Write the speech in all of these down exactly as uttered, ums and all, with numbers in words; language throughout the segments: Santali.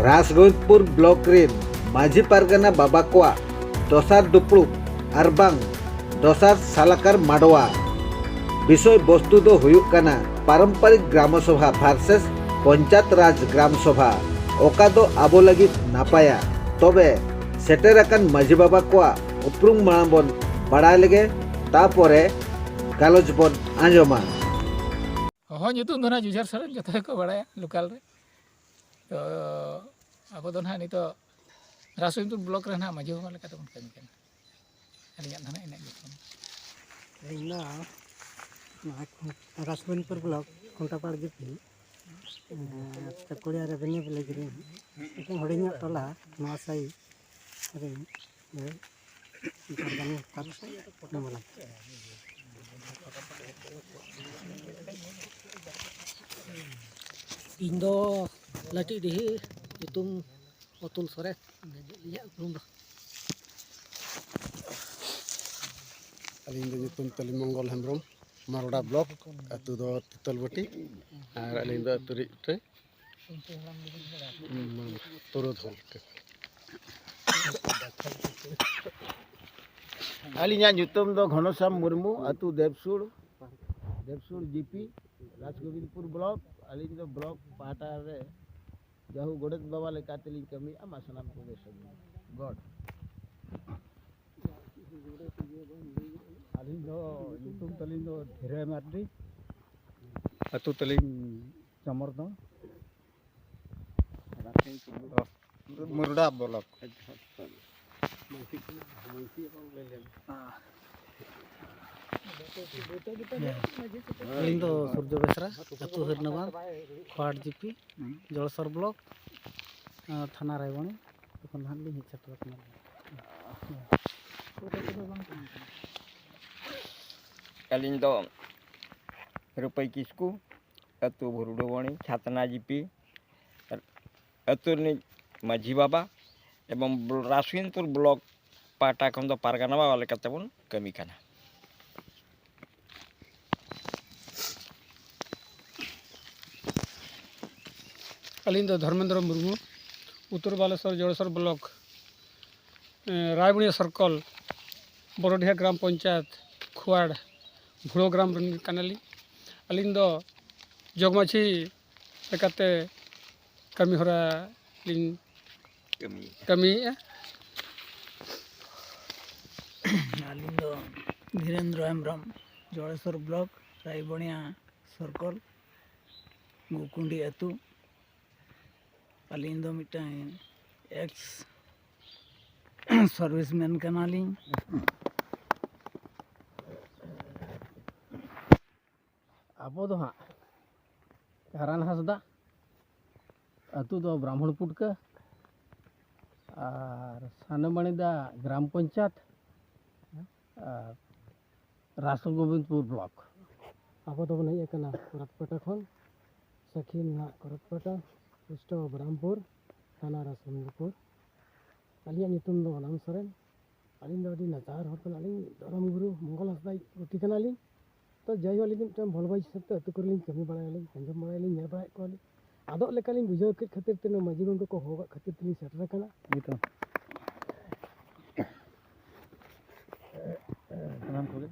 ᱨᱟᱥᱜᱳᱵᱤᱱᱫᱽᱯᱩᱨ ᱵᱞᱚᱠ ᱨᱤᱱ ᱢᱟᱹᱡᱷᱤ ᱯᱟᱨᱜᱟᱱᱟ ᱵᱟᱵᱟ ᱠᱚᱣᱟᱜ ᱫᱚᱥᱟᱨ ᱫᱩᱯᱲᱩᱵ ᱟᱨᱵᱟᱝ ᱫᱚᱥᱟᱨ ᱥᱟᱞᱟᱠᱟᱨ ᱢᱟᱰᱣᱟ᱾ ᱵᱤᱥᱚᱭ ᱵᱚᱥᱛᱩ ᱫᱚ ᱦᱩᱭᱩᱜ ᱠᱟᱱᱟ ᱯᱟᱨᱚᱢᱯᱚᱨᱤᱠ ᱜᱨᱟᱢ ᱥᱚᱵᱷᱟ ᱵᱷᱟᱨᱥᱮᱥ ᱯᱚᱧᱪᱟᱭᱮᱛ ᱨᱟᱡᱽ ᱜᱨᱟᱢ ᱥᱚᱵᱷᱟ, ᱚᱠᱟ ᱫᱚ ᱟᱵᱚ ᱞᱟᱹᱜᱤᱫ ᱱᱟᱯᱟᱭᱟ᱾ ᱛᱚᱵᱮ ᱥᱮᱴᱮᱨ ᱟᱠᱟᱱ ᱢᱟᱹᱡᱷᱤ ᱵᱟᱵᱟ ᱠᱚᱣᱟᱜ ᱩᱯᱨᱩᱢ ᱢᱟᱲᱟᱝ ᱵᱚᱱ ᱵᱟᱲᱟᱭ ᱞᱮᱜᱮ, ᱛᱟᱯᱚᱨᱮ ᱜᱟᱞᱚᱪ ᱵᱚᱱ ᱟᱸᱡᱚᱢᱟ᱾ ᱦᱚᱦᱚ ᱧᱩᱛᱩᱢ ᱫᱚ ᱱᱟᱦᱟᱜ ᱡᱩᱡᱷᱟᱹᱨ ᱥᱚᱨᱮᱱ, ᱡᱚᱛᱚ ᱜᱮᱠᱚ ᱵᱟᱲᱟᱭᱟ ᱞᱳᱠᱟᱞ ᱨᱮ᱾ ᱛᱚ ᱟᱵᱚ ᱫᱚ ᱱᱟᱦᱟᱜ ᱱᱤᱛᱚᱜ ᱨᱟᱥᱜᱳᱵᱤᱱᱫᱽᱯᱩᱨ ᱵᱞᱚᱠ ᱨᱮ ᱱᱟᱦᱟᱜ ᱢᱟᱹᱡᱷᱤ ᱵᱟᱵᱟ ᱞᱮᱠᱟ ᱛᱮᱵᱚᱱ ᱠᱟᱹᱢᱤ ᱠᱟᱱᱟ᱾ ᱟᱹᱞᱤᱧᱟᱜ ᱫᱚ ᱱᱟᱦᱟᱜ ᱤᱱᱟᱹᱜ ᱜᱮ᱾ ᱤᱧ ᱫᱚ ᱱᱚᱣᱟ ᱨᱟᱥᱜᱳᱵᱤᱱᱫᱽᱯᱩᱨ ᱵᱞᱚᱠ ᱠᱷᱩᱱᱴᱟᱯᱟᱲ ᱡᱤᱯᱤ, ᱮᱸ, ᱪᱟᱠᱩᱲᱤᱭᱟ ᱨᱮᱵᱷᱮᱱᱤᱭᱩ ᱵᱷᱤᱞᱮᱡᱽ ᱨᱮ ᱢᱤᱫᱴᱮᱱ ᱦᱩᱰᱤᱧ ᱧᱚᱜ ᱴᱚᱞᱟ, ᱱᱚᱣᱟ ᱥᱟᱭᱤᱰ ᱨᱮ, ᱦᱳᱭ, ᱯᱟᱨᱜᱟᱱᱟ ᱛᱟᱨ ᱢᱟᱢᱞᱟ᱾ ᱤᱧ ᱫᱚ ᱞᱟᱹᱴᱤᱡ ᱰᱤᱦᱤ, ᱧᱩᱛᱩᱢ ᱚᱛᱩᱞ ᱥᱚᱨᱮᱱ, ᱤᱧᱟᱹᱜ ᱩᱯᱨᱩᱢ ᱫᱚ᱾ ᱟᱹᱞᱤᱧ ᱫᱚ ᱧᱩᱛᱩᱢ ᱛᱟᱹᱞᱤᱧ ᱢᱚᱝᱜᱚᱞ ᱦᱮᱢᱵᱨᱚᱢ, ᱢᱟᱨᱚᱰᱟ ᱵᱞᱚᱠ, ᱟᱹᱛᱩ ᱫᱚ ᱛᱤᱛᱚᱞᱵᱟᱹᱴᱤ, ᱟᱨ ᱟᱹᱞᱤᱧ ᱫᱚ ᱟᱹᱛᱩ ᱨᱤᱡ ᱢᱤᱫᱴᱮᱱ ᱯᱩᱨᱩᱫᱷᱩᱞ᱾ ᱟᱹᱞᱤᱧᱟᱜ ᱧᱩᱛᱩᱢ ᱫᱚ ᱜᱷᱚᱱᱚᱥᱟᱢ ᱢᱩᱨᱢᱩ, ᱟᱹᱛᱩ ᱫᱮᱵᱽᱥᱩᱲ, ᱫᱮᱵᱽᱥᱩᱲ ᱡᱤᱯᱤ, ᱨᱟᱡᱽᱜᱳᱵᱤᱱᱫᱽᱯᱩᱨ ᱵᱞᱚᱠ᱾ ᱟᱹᱞᱤᱧ ᱫᱚ ᱵᱞᱚᱠ ᱯᱟᱦᱴᱟ ᱨᱮ ᱡᱟᱹᱦᱩ ᱜᱚᱰᱮᱛ ᱵᱟᱵᱟ ᱞᱮᱠᱟ ᱛᱮᱞᱤᱧ ᱠᱟᱹᱢᱤᱭᱮᱫᱼᱟ᱾ ᱢᱟ ᱥᱟᱱᱟᱢ ᱠᱚᱜᱮ ᱥᱟᱹᱜᱩᱱ ᱜᱚᱰ᱾ ᱟᱹᱞᱤᱧ ᱫᱚ ᱧᱩᱛᱩᱢ ᱛᱟᱹᱞᱤᱧ ᱫᱚ ᱫᱷᱤᱨᱟᱹᱭ ᱢᱟᱨᱰᱤ, ᱟᱹᱛᱩ ᱛᱟᱹᱞᱤᱧ ᱪᱟᱢᱚᱨᱫᱚ, ᱢᱩᱨᱰᱟ ᱵᱞᱚᱠ᱾ ᱟᱹᱞᱤᱧ ᱫᱚ ᱥᱩᱨᱡᱚ ᱵᱮᱥᱨᱟ, ᱟᱹᱛᱩ ᱦᱟᱹᱨᱱᱟᱵᱟᱸᱫᱷ, ᱠᱷᱚᱣᱟᱴ ᱡᱤᱯᱤ, ᱡᱚᱲᱥᱚᱨ ᱵᱞᱚᱠ, ᱟᱨ ᱛᱷᱟᱱᱟ ᱨᱟᱭᱵᱚᱱᱤ᱾ ᱛᱚᱠᱷᱚᱱ ᱱᱟᱦᱟᱜ ᱞᱤᱧ ᱦᱮᱡ ᱥᱮᱴᱮᱨ ᱟᱠᱟᱱᱟ᱾ ᱟᱹᱞᱤᱧ ᱫᱚ ᱨᱩᱯᱟᱹᱭ ᱠᱤᱥᱠᱩ, ᱟᱹᱛᱩ ᱵᱷᱩᱨᱰᱩᱵᱚᱱᱤ, ᱪᱷᱟᱛᱱᱟ ᱡᱤᱯᱤ, ᱟᱹᱛᱩ ᱨᱤᱱᱤᱡ ᱢᱟᱹᱡᱷᱤ ᱵᱟᱵᱟ ᱮᱵᱚᱝ ᱵᱞ-, ᱨᱟᱥᱩᱭᱤᱱᱫᱽᱯᱩᱨ ᱵᱞᱚᱠ ᱯᱟᱦᱴᱟ ᱠᱷᱚᱱ ᱫᱚ ᱯᱟᱨᱜᱟᱱᱟ ᱵᱟᱵᱟ ᱞᱮᱠᱟᱛᱮ ᱵᱚᱱ ᱠᱟᱹᱢᱤ ᱠᱟᱱᱟ᱾ ᱟᱹᱞᱤᱧ ᱫᱚ ᱫᱷᱚᱨᱢᱮᱱᱫᱨᱚ ᱢᱩᱨᱢᱩ, ᱩᱛᱛᱚᱨ ᱵᱟᱞᱮᱥᱚᱨ ᱡᱚᱲᱮᱥᱚᱨ ᱵᱞᱚᱠ, ᱮᱸ, ᱨᱟᱭᱵᱩᱱᱤᱭᱟ ᱥᱚᱨᱠᱚᱞ, ᱵᱚᱨᱚᱰᱤᱦᱟ ᱜᱨᱟᱢ ᱯᱚᱧᱪᱟᱭᱮᱛ, ᱠᱷᱩᱣᱟᱲ ᱵᱷᱩᱲᱳ ᱜᱨᱟᱢ ᱨᱮᱱ ᱠᱟᱱᱟᱞᱤᱧ᱾ ᱟᱹᱞᱤᱧ ᱫᱚ ᱡᱚᱜᱽ ᱢᱟᱹᱡᱷᱤ ᱞᱮᱠᱟᱛᱮ ᱠᱟᱹᱢᱤ ᱦᱚᱨᱟ ᱞᱤᱧ ᱠᱟᱹᱢᱤᱭᱮᱫᱼᱟ᱾ ᱟᱹᱞᱤᱧ ᱫᱚ ᱫᱷᱤᱨᱮᱱᱫᱨᱚ ᱦᱮᱢᱵᱨᱚᱢ, ᱡᱚᱲᱮᱥᱚᱨ ᱵᱞᱚᱠ, ᱨᱟᱭᱵᱚᱱᱤᱭᱟ ᱥᱚᱨᱠᱚᱞ, ᱜᱩᱠᱩᱱᱰᱤ ᱟᱹᱛᱩ᱾ ᱟᱹᱞᱤᱧ ᱫᱚ ᱢᱤᱫᱴᱟᱝ ᱮᱠᱥ ᱥᱟᱨᱵᱷᱤᱥᱢᱮᱱ ᱠᱟᱱᱟᱞᱤᱧ᱾ ᱟᱵᱚ ᱫᱚ ᱦᱟᱸᱜ ᱠᱟᱨᱟᱱ ᱦᱟᱸᱥᱫᱟ, ᱟᱹᱛᱩ ᱫᱚ ᱵᱨᱟᱦᱢᱚᱬ ᱯᱩᱴᱠᱟᱹ, ᱟᱨ ᱥᱟᱱᱟᱢᱟᱹᱲᱤᱫᱟ ᱜᱨᱟᱢ ᱯᱚᱧᱪᱟᱭᱮᱛ, ᱟᱨ ᱨᱟᱥ ᱜᱳᱵᱤᱱᱫᱯᱩᱨ ᱵᱞᱚᱠ᱾ ᱟᱵᱚ ᱫᱚᱵᱚᱱ ᱦᱮᱡ ᱟᱠᱟᱱᱟ ᱠᱚᱨᱚᱛᱯᱟᱴᱟ ᱠᱷᱚᱱ, ᱥᱟᱹᱠᱷᱤ ᱢᱮᱱᱟᱜ ᱠᱚᱨᱚᱛᱯᱟᱴᱟ, ᱯᱳᱥᱴ ᱵᱨᱟᱢᱯᱩᱨ, ᱛᱷᱟᱱᱟ ᱨᱟᱥᱜᱳᱵᱤᱱᱫᱯᱩᱨ᱾ ᱟᱹᱞᱤᱧᱟᱜ ᱧᱩᱛᱩᱢ ᱫᱚ ᱵᱟᱞᱟᱢ ᱥᱚᱨᱮᱱ᱾ ᱟᱹᱞᱤᱧ ᱫᱚ ᱟᱹᱰᱤ ᱱᱟᱪᱟᱨ ᱦᱚᱲ ᱠᱟᱱᱟᱞᱤᱧ, ᱫᱷᱚᱨᱚᱢ ᱜᱩᱨᱩ ᱢᱚᱝᱜᱚᱞ ᱦᱟᱸᱥᱫᱟᱭ ᱜᱩᱛᱤ ᱠᱟᱱᱟᱞᱤᱧ᱾ ᱛᱚ ᱡᱟᱭᱦᱳᱠ, ᱟᱹᱞᱤᱧ ᱫᱚ ᱢᱤᱫᱴᱟᱝ ᱵᱷᱚᱞ ᱵᱟᱭᱤᱡ ᱦᱤᱥᱟᱹᱵ ᱛᱮ ᱟᱹᱛᱩ ᱠᱚᱨᱮ ᱞᱤᱧ ᱠᱟᱹᱢᱤ ᱵᱟᱲᱟᱭᱟᱞᱤᱧ, ᱟᱸᱡᱚᱢ ᱵᱟᱲᱟᱭᱟᱞᱤᱧ, ᱧᱮᱞ ᱵᱟᱲᱟᱭᱮᱫ ᱠᱚᱣᱟᱞᱤᱧ᱾ ᱟᱫᱚᱜ ᱞᱮᱠᱟᱞᱤᱧ ᱵᱩᱡᱷᱟᱹᱣ ᱠᱮᱫ ᱠᱷᱟᱹᱛᱤᱨ ᱛᱮ ᱱᱚᱣᱟ ᱢᱟᱹᱡᱷᱤ ᱜᱚᱢᱠᱮ ᱠᱚ ᱦᱚᱦᱚ ᱠᱟᱜ ᱠᱷᱟᱹᱛᱤᱨ ᱛᱮᱞᱤᱧ ᱥᱮᱴᱮᱨ ᱟᱠᱟᱱᱟ᱾ ᱱᱤᱛᱚᱜ ᱥᱟᱱᱟᱢ ᱠᱚᱜᱮ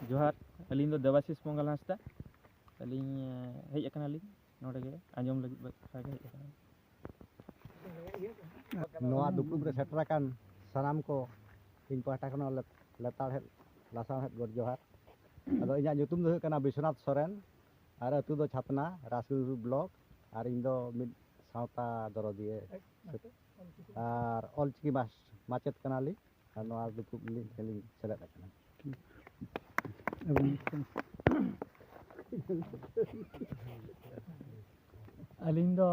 ᱡᱚᱦᱟᱨ᱾ ᱟᱹᱞᱤᱧ ᱫᱚ ᱫᱮᱵᱟᱥᱤᱥ ᱢᱚᱝᱜᱚᱞ ᱦᱟᱸᱥᱫᱟ᱾ ᱟᱹᱞᱤᱧ, ᱮ, ᱦᱮᱡ ᱟᱠᱟᱱᱟᱞᱤᱧ ᱱᱚᱰᱮ ᱜᱮ ᱟᱸᱡᱚᱢ ᱞᱟᱹᱜᱤᱫ ᱵᱟᱠᱷᱨᱟ ᱜᱮ ᱦᱮᱡ ᱟᱠᱟᱱᱟᱞᱤᱧ᱾ ᱱᱚᱣᱟ ᱫᱩᱯᱲᱩᱵ ᱨᱮ ᱥᱮᱴᱮᱨ ᱟᱠᱟᱱ ᱥᱟᱱᱟᱢ ᱠᱚ ᱤᱧ ᱯᱟᱦᱴᱟ ᱠᱷᱚᱱᱟᱜ ᱞᱮ-, ᱞᱮᱛᱟᱲᱦᱮᱫ ᱞᱟᱥᱟᱲᱦᱮᱫ ᱜᱚᱰ ᱡᱚᱦᱟᱨ᱾ ᱟᱫᱚ ᱤᱧᱟᱹᱜ ᱧᱩᱛᱩᱢ ᱫᱚ ᱦᱩᱭᱩᱜ ᱠᱟᱱᱟ ᱵᱤᱥᱣᱚᱱᱟᱛᱷ ᱥᱚᱨᱮᱱ ᱟᱨ ᱟᱹᱛᱩ ᱫᱚ ᱪᱷᱟᱛᱱᱟ, ᱨᱟᱥᱜᱳᱵᱤᱱᱫᱯᱩᱨ ᱵᱞᱚᱠ, ᱟᱨ ᱤᱧ ᱫᱚ ᱢᱤᱫ ᱥᱟᱶᱛᱟ ᱫᱚᱨᱚᱫᱤᱭᱟᱹ ᱟᱨ ᱚᱞᱪᱤᱠᱤ ᱢᱟᱥ-, ᱢᱟᱪᱮᱫ ᱠᱟᱱᱟᱞᱤᱧ᱾ ᱟᱨ ᱱᱚᱣᱟ ᱫᱩᱯᱲᱩᱵ ᱞᱤᱧ, ᱞᱤᱧ ᱥᱮᱞᱮᱫ ᱟᱠᱟᱱᱟ᱾ ᱟᱹᱞᱤᱧ ᱫᱚ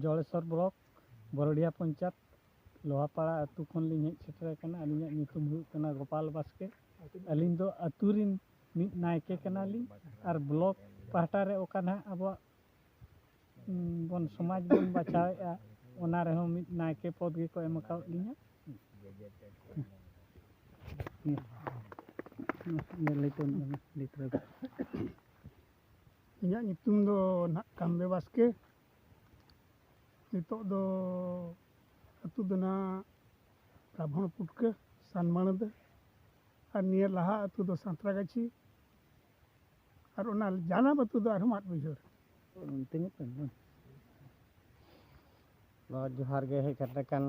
ᱡᱚᱲᱮᱥᱚᱨ ᱵᱞᱚᱠ, ᱵᱚᱨᱚᱰᱤᱦᱟ ᱯᱚᱧᱪᱟᱭᱮᱛ, ᱞᱳᱦᱟᱯᱟᱲᱟ ᱟᱹᱛᱩ ᱠᱷᱚᱱ ᱞᱤᱧ ᱦᱮᱡ ᱥᱮᱴᱮᱨ ᱟᱠᱟᱱᱟ᱾ ᱟᱹᱞᱤᱧᱟᱜ ᱧᱩᱛᱩᱢ ᱦᱩᱭᱩᱜ ᱠᱟᱱᱟ ᱜᱳᱯᱟᱞ ᱵᱟᱥᱠᱮ᱾ ᱟᱹᱞᱤᱧ ᱫᱚ ᱟᱹᱛᱩ ᱨᱤᱱ ᱢᱤᱫ ᱱᱟᱭᱠᱮ ᱠᱟᱱᱟᱞᱤᱧ ᱟᱨ ᱵᱞᱚᱠ ᱯᱟᱦᱴᱟ ᱨᱮ ᱚᱠᱟ ᱱᱟᱦᱟᱜ ᱟᱵᱚᱣᱟᱜ, ᱩᱸ, ᱵᱚᱱ ᱥᱚᱢᱟᱡᱽ ᱵᱚᱱ ᱵᱟᱪᱷᱟᱣᱮᱫᱼᱟ, ᱚᱱᱟ ᱨᱮᱦᱚᱸ ᱢᱤᱫ ᱱᱟᱭᱠᱮ ᱯᱚᱫᱽ ᱜᱮᱠᱚ ᱮᱢ ᱟᱠᱟᱣᱟᱫ ᱞᱤᱧᱟ᱾ ᱤᱧᱟᱹᱜ ᱧᱩᱛᱩᱢ ᱫᱚ ᱱᱟᱦᱟᱜ ᱠᱟᱢᱵᱮ ᱵᱟᱥᱠᱮ᱾ ᱱᱤᱛᱚᱜ ᱫᱚ ᱟᱹᱛᱩ ᱫᱚ ᱱᱟᱜ ᱨᱟᱵᱷᱚᱱ ᱯᱩᱴᱠᱟᱹ, ᱥᱟᱱᱢᱟᱲᱟᱹᱫᱟᱹ, ᱟᱨ ᱱᱤᱭᱟᱹ ᱞᱟᱦᱟ ᱟᱹᱛᱩ ᱫᱚ ᱥᱟᱸᱛᱨᱟᱜᱟᱹᱪᱷᱤ, ᱟᱨ ᱚᱱᱟ ᱡᱟᱱᱟᱢ ᱟᱹᱛᱩ ᱫᱚ ᱟᱨᱦᱚᱸ ᱢᱟᱫ ᱵᱟᱹᱭᱦᱟᱹᱲ᱾ ᱚᱱᱛᱮ ᱧᱮᱞ ᱯᱮ, ᱦᱮᱸ᱾ ᱱᱚᱣᱟ ᱡᱚᱦᱟᱨ ᱜᱮ ᱦᱮᱡ ᱥᱮᱴᱮᱨ ᱟᱠᱟᱱ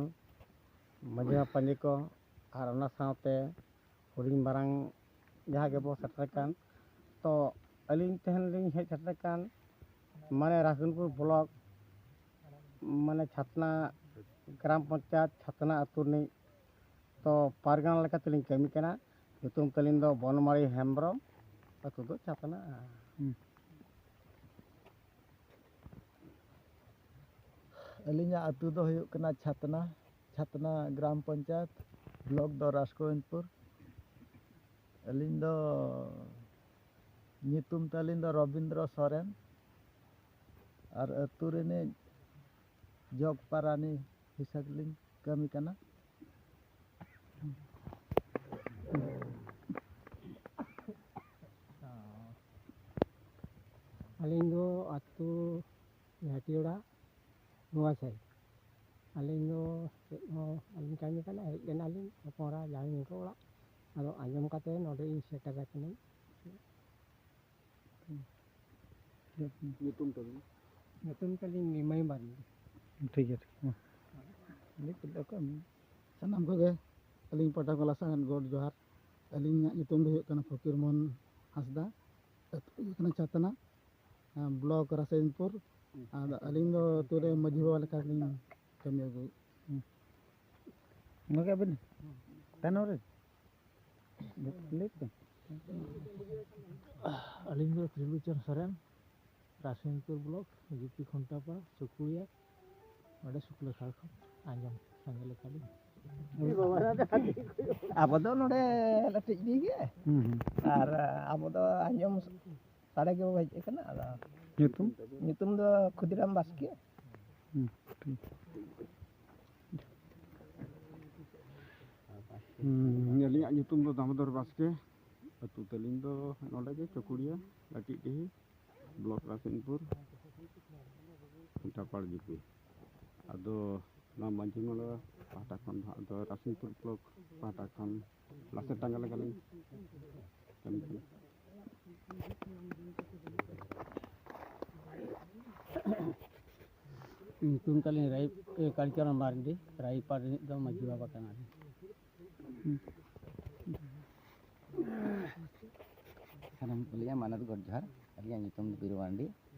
ᱢᱟᱹᱡᱷᱤ ᱢᱟᱯᱟᱡᱤ ᱠᱚ, ᱟᱨ ᱚᱱᱟ ᱥᱟᱶᱛᱮ ᱦᱩᱰᱤᱧ ᱢᱟᱨᱟᱝ ᱡᱟᱦᱟᱸ ᱜᱮᱵᱚ ᱥᱮᱴᱮᱨ ᱟᱠᱟᱱ, ᱛᱚ ᱟᱹᱞᱤᱧ ᱛᱮᱦᱮᱧ ᱞᱤᱧ ᱦᱮᱡ ᱥᱮᱴᱮᱨ ᱟᱠᱟᱱ, ᱢᱟᱱᱮ ᱨᱟᱥᱜᱩᱱᱯᱩᱨ ᱵᱞᱚᱠ, ᱢᱟᱱᱮ ᱪᱷᱟᱛᱱᱟ ᱜᱨᱟᱢ ᱯᱚᱧᱪᱟᱭᱮᱛ, ᱪᱷᱟᱛᱱᱟ ᱟᱹᱛᱩ ᱨᱤᱱᱤᱡ, ᱛᱚ ᱯᱟᱨᱜᱟᱱᱟ ᱞᱮᱠᱟ ᱛᱮᱞᱤᱧ ᱠᱟᱹᱢᱤ ᱠᱟᱱᱟ᱾ ᱧᱩᱛᱩᱢ ᱛᱟᱹᱞᱤᱧ ᱫᱚ ᱵᱚᱱᱢᱟᱨᱤ ᱦᱮᱢᱵᱨᱚᱢ, ᱟᱹᱛᱩ ᱫᱚ ᱪᱷᱟᱛᱱᱟ᱾ ᱦᱩᱸ᱾ ᱟᱹᱞᱤᱧᱟᱜ ᱟᱹᱛᱩ ᱫᱚ ᱦᱩᱭᱩᱜ ᱠᱟᱱᱟ ᱪᱷᱟᱛᱱᱟ, ᱪᱷᱟᱛᱱᱟ ᱜᱨᱟᱢ ᱯᱚᱧᱪᱟᱭᱮᱛ, ᱵᱞᱚᱠ ᱫᱚ ᱨᱟᱥᱜᱳᱵᱤᱱᱫᱽᱯᱩᱨ᱾ ᱟᱹᱞᱤᱧ ᱫᱚ, ᱧᱩᱛᱩᱢ ᱛᱟᱹᱞᱤᱧ ᱫᱚ ᱨᱚᱵᱤᱱᱫᱨᱚ ᱥᱚᱨᱮᱱ, ᱟᱨ ᱟᱹᱛᱩ ᱨᱤᱱᱤᱡ ᱡᱚᱜᱽ ᱯᱟᱨᱟᱱᱤ ᱦᱤᱥᱟᱹᱵ ᱞᱤᱧ ᱠᱟᱹᱢᱤ ᱠᱟᱱᱟ᱾ ᱟᱹᱞᱤᱧ ᱫᱚ ᱟᱹᱛᱩ ᱡᱷᱟᱹᱴᱤᱭᱚᱲᱟ, ᱱᱚᱣᱟ ᱥᱟᱭᱤᱰ᱾ ᱟᱹᱞᱤᱧ ᱫᱚ ᱪᱮᱫ ᱦᱚᱸ ᱵᱟᱹᱞᱤᱧ ᱠᱟᱹᱢᱤ ᱠᱟᱱᱟ, ᱦᱮᱡ ᱞᱮᱱᱟᱞᱤᱧ ᱦᱚᱯᱚᱱᱨᱟ ᱡᱟᱶᱟᱭ ᱜᱚᱝᱠᱮ ᱚᱲᱟᱜ, ᱟᱫᱚ ᱟᱸᱡᱚᱢ ᱠᱟᱛᱮ ᱱᱚᱰᱮ ᱤᱧ ᱥᱮᱴᱮᱨ ᱟᱠᱟᱱᱟᱹᱧ᱾ ᱧᱩᱛᱩᱢ ᱛᱟᱵᱤᱱ? ᱧᱩᱛᱩᱢ ᱛᱟᱹᱞᱤᱧ ᱱᱤᱢᱟᱹᱭ ᱢᱟᱨᱰᱤ᱾ ᱴᱷᱤᱠ ᱜᱮᱭᱟ, ᱴᱷᱤᱠ ᱜᱮᱭᱟ᱾ ᱢᱟ᱾ ᱥᱟᱱᱟᱢ ᱠᱚᱜᱮ ᱟᱹᱞᱤᱧ ᱯᱟᱦᱴᱟ ᱠᱷᱚᱱ ᱞᱟᱥᱟᱲᱦᱮᱫ ᱜᱚᱰ ᱡᱚᱦᱟᱨ᱾ ᱟᱹᱞᱤᱧᱟᱜ ᱧᱩᱛᱩᱢ ᱫᱚ ᱦᱩᱭᱩᱜ ᱠᱟᱱᱟ ᱯᱷᱚᱠᱤᱨ ᱢᱳᱦᱚᱱ ᱦᱟᱸᱥᱫᱟ, ᱟᱹᱛᱩ ᱦᱩᱭᱩᱜ ᱠᱟᱱᱟ ᱪᱷᱟᱛᱱᱟ, ᱵᱞᱚᱠ ᱨᱟᱥᱟᱭᱤᱱᱯᱩᱨ᱾ ᱟᱫᱚ ᱟᱹᱞᱤᱧ ᱫᱚ ᱟᱹᱛᱩ ᱨᱮ ᱢᱟᱹᱡᱷᱤ ᱵᱟᱵᱟ ᱞᱮᱠᱟ ᱜᱮᱞᱤᱧ ᱠᱟᱹᱢᱤ ᱟᱹᱜᱩᱭᱮᱫ᱾ ᱦᱩᱸ᱾ ᱱᱚᱣᱟ ᱜᱮ ᱟᱹᱵᱤᱱ ᱛᱟᱭᱱᱚᱢ ᱨᱮ? ᱞᱟᱹᱭ ᱯᱮ᱾ ᱟᱹᱞᱤᱧ ᱫᱚ ᱛᱨᱤᱞᱳᱪᱚᱱ ᱥᱚᱨᱮᱱ, ᱨᱟᱥᱤᱱᱯᱩᱨ ᱵᱞᱚᱠ, ᱡᱤᱯᱤ ᱠᱷᱩᱱᱴᱟᱯᱟᱲᱟ, ᱥᱩᱠᱩᱲᱤᱭᱟ, ᱱᱚᱰᱮ ᱥᱩᱠᱞᱟᱹ ᱠᱷᱟᱲ ᱠᱷᱚᱱ ᱟᱸᱡᱚᱢ ᱥᱟᱸᱜᱮ ᱞᱮᱠᱟᱞᱤᱧ᱾ ᱟᱵᱚ ᱫᱚ ᱱᱚᱰᱮ ᱞᱟᱹᱴᱤᱡ ᱜᱮ᱾ ᱦᱩᱸ, ᱦᱩᱸ᱾ ᱟᱨ ᱟᱵᱚ ᱫᱚ ᱟᱸᱡᱚᱢ ᱥᱟᱰᱮ ᱜᱮ ᱦᱮᱡ ᱟᱠᱟᱱᱟ᱾ ᱟᱫᱚ ᱧᱩᱛᱩᱢ? ᱧᱩᱛᱩᱢ ᱫᱚ ᱠᱷᱩᱫᱤᱨᱟᱢ ᱵᱟᱥᱠᱮ᱾ ᱦᱩᱸ, ᱴᱷᱤᱠ᱾ ᱦᱩᱸ, ᱟᱹᱞᱤᱧᱟᱜ ᱧᱩᱛᱩᱢ ᱫᱚ ᱫᱟᱢᱳᱫᱚᱨ ᱵᱟᱥᱠᱮ᱾ ᱟᱹᱛᱩ ᱛᱟᱹᱞᱤᱧ ᱫᱚ ᱱᱚᱰᱮ ᱜᱮ, ᱪᱚᱠᱩᱲᱤᱭᱟᱹ, ᱞᱟᱹᱴᱤᱡ ᱰᱤᱦᱤ, ᱵᱞᱚᱠ ᱨᱟᱥᱤᱱᱯᱩᱨ, ᱠᱷᱩᱱᱴᱟᱯᱟᱲ ᱡᱤᱯᱤ᱾ ᱟᱫᱚ ᱱᱚᱣᱟ ᱢᱟᱹᱡᱷᱤ ᱢᱚᱬᱮ ᱯᱟᱦᱴᱟ ᱠᱷᱚᱱ ᱫᱚ ᱦᱟᱸᱜ ᱫᱚ ᱨᱟᱥᱱᱤᱯᱩᱨ ᱵᱞᱚᱠ ᱯᱟᱦᱴᱟ ᱠᱷᱚᱱ ᱞᱟᱥᱮᱨ ᱴᱟᱸᱜᱟ ᱞᱮᱠᱟᱞᱤᱧ ᱠᱟᱹᱢᱤ ᱠᱟᱱᱟ᱾ ᱧᱩᱛᱩᱢ ᱛᱟᱹᱞᱤᱧ ᱨᱟᱭ-, ᱮ, ᱠᱟᱞᱤᱪᱚᱨᱚᱱ ᱢᱟᱨᱰᱤ, ᱨᱟᱭᱯᱟᱲ ᱨᱤᱱᱤᱡ ᱫᱚ ᱢᱟᱹᱡᱷᱤ ᱵᱟᱵᱟ ᱠᱟᱱᱟᱞᱤᱧ᱾ ᱥᱟᱱᱟᱢ ᱠᱚ ᱞᱟᱹᱭᱟ ᱢᱟᱱᱚᱛ ᱜᱚᱰ ᱡᱚᱦᱟᱨ᱾ ᱟᱹᱞᱤᱧᱟᱜ ᱧᱩᱛᱩᱢ ᱫᱚ ᱵᱤᱨᱩ ᱢᱟᱨᱰᱤ,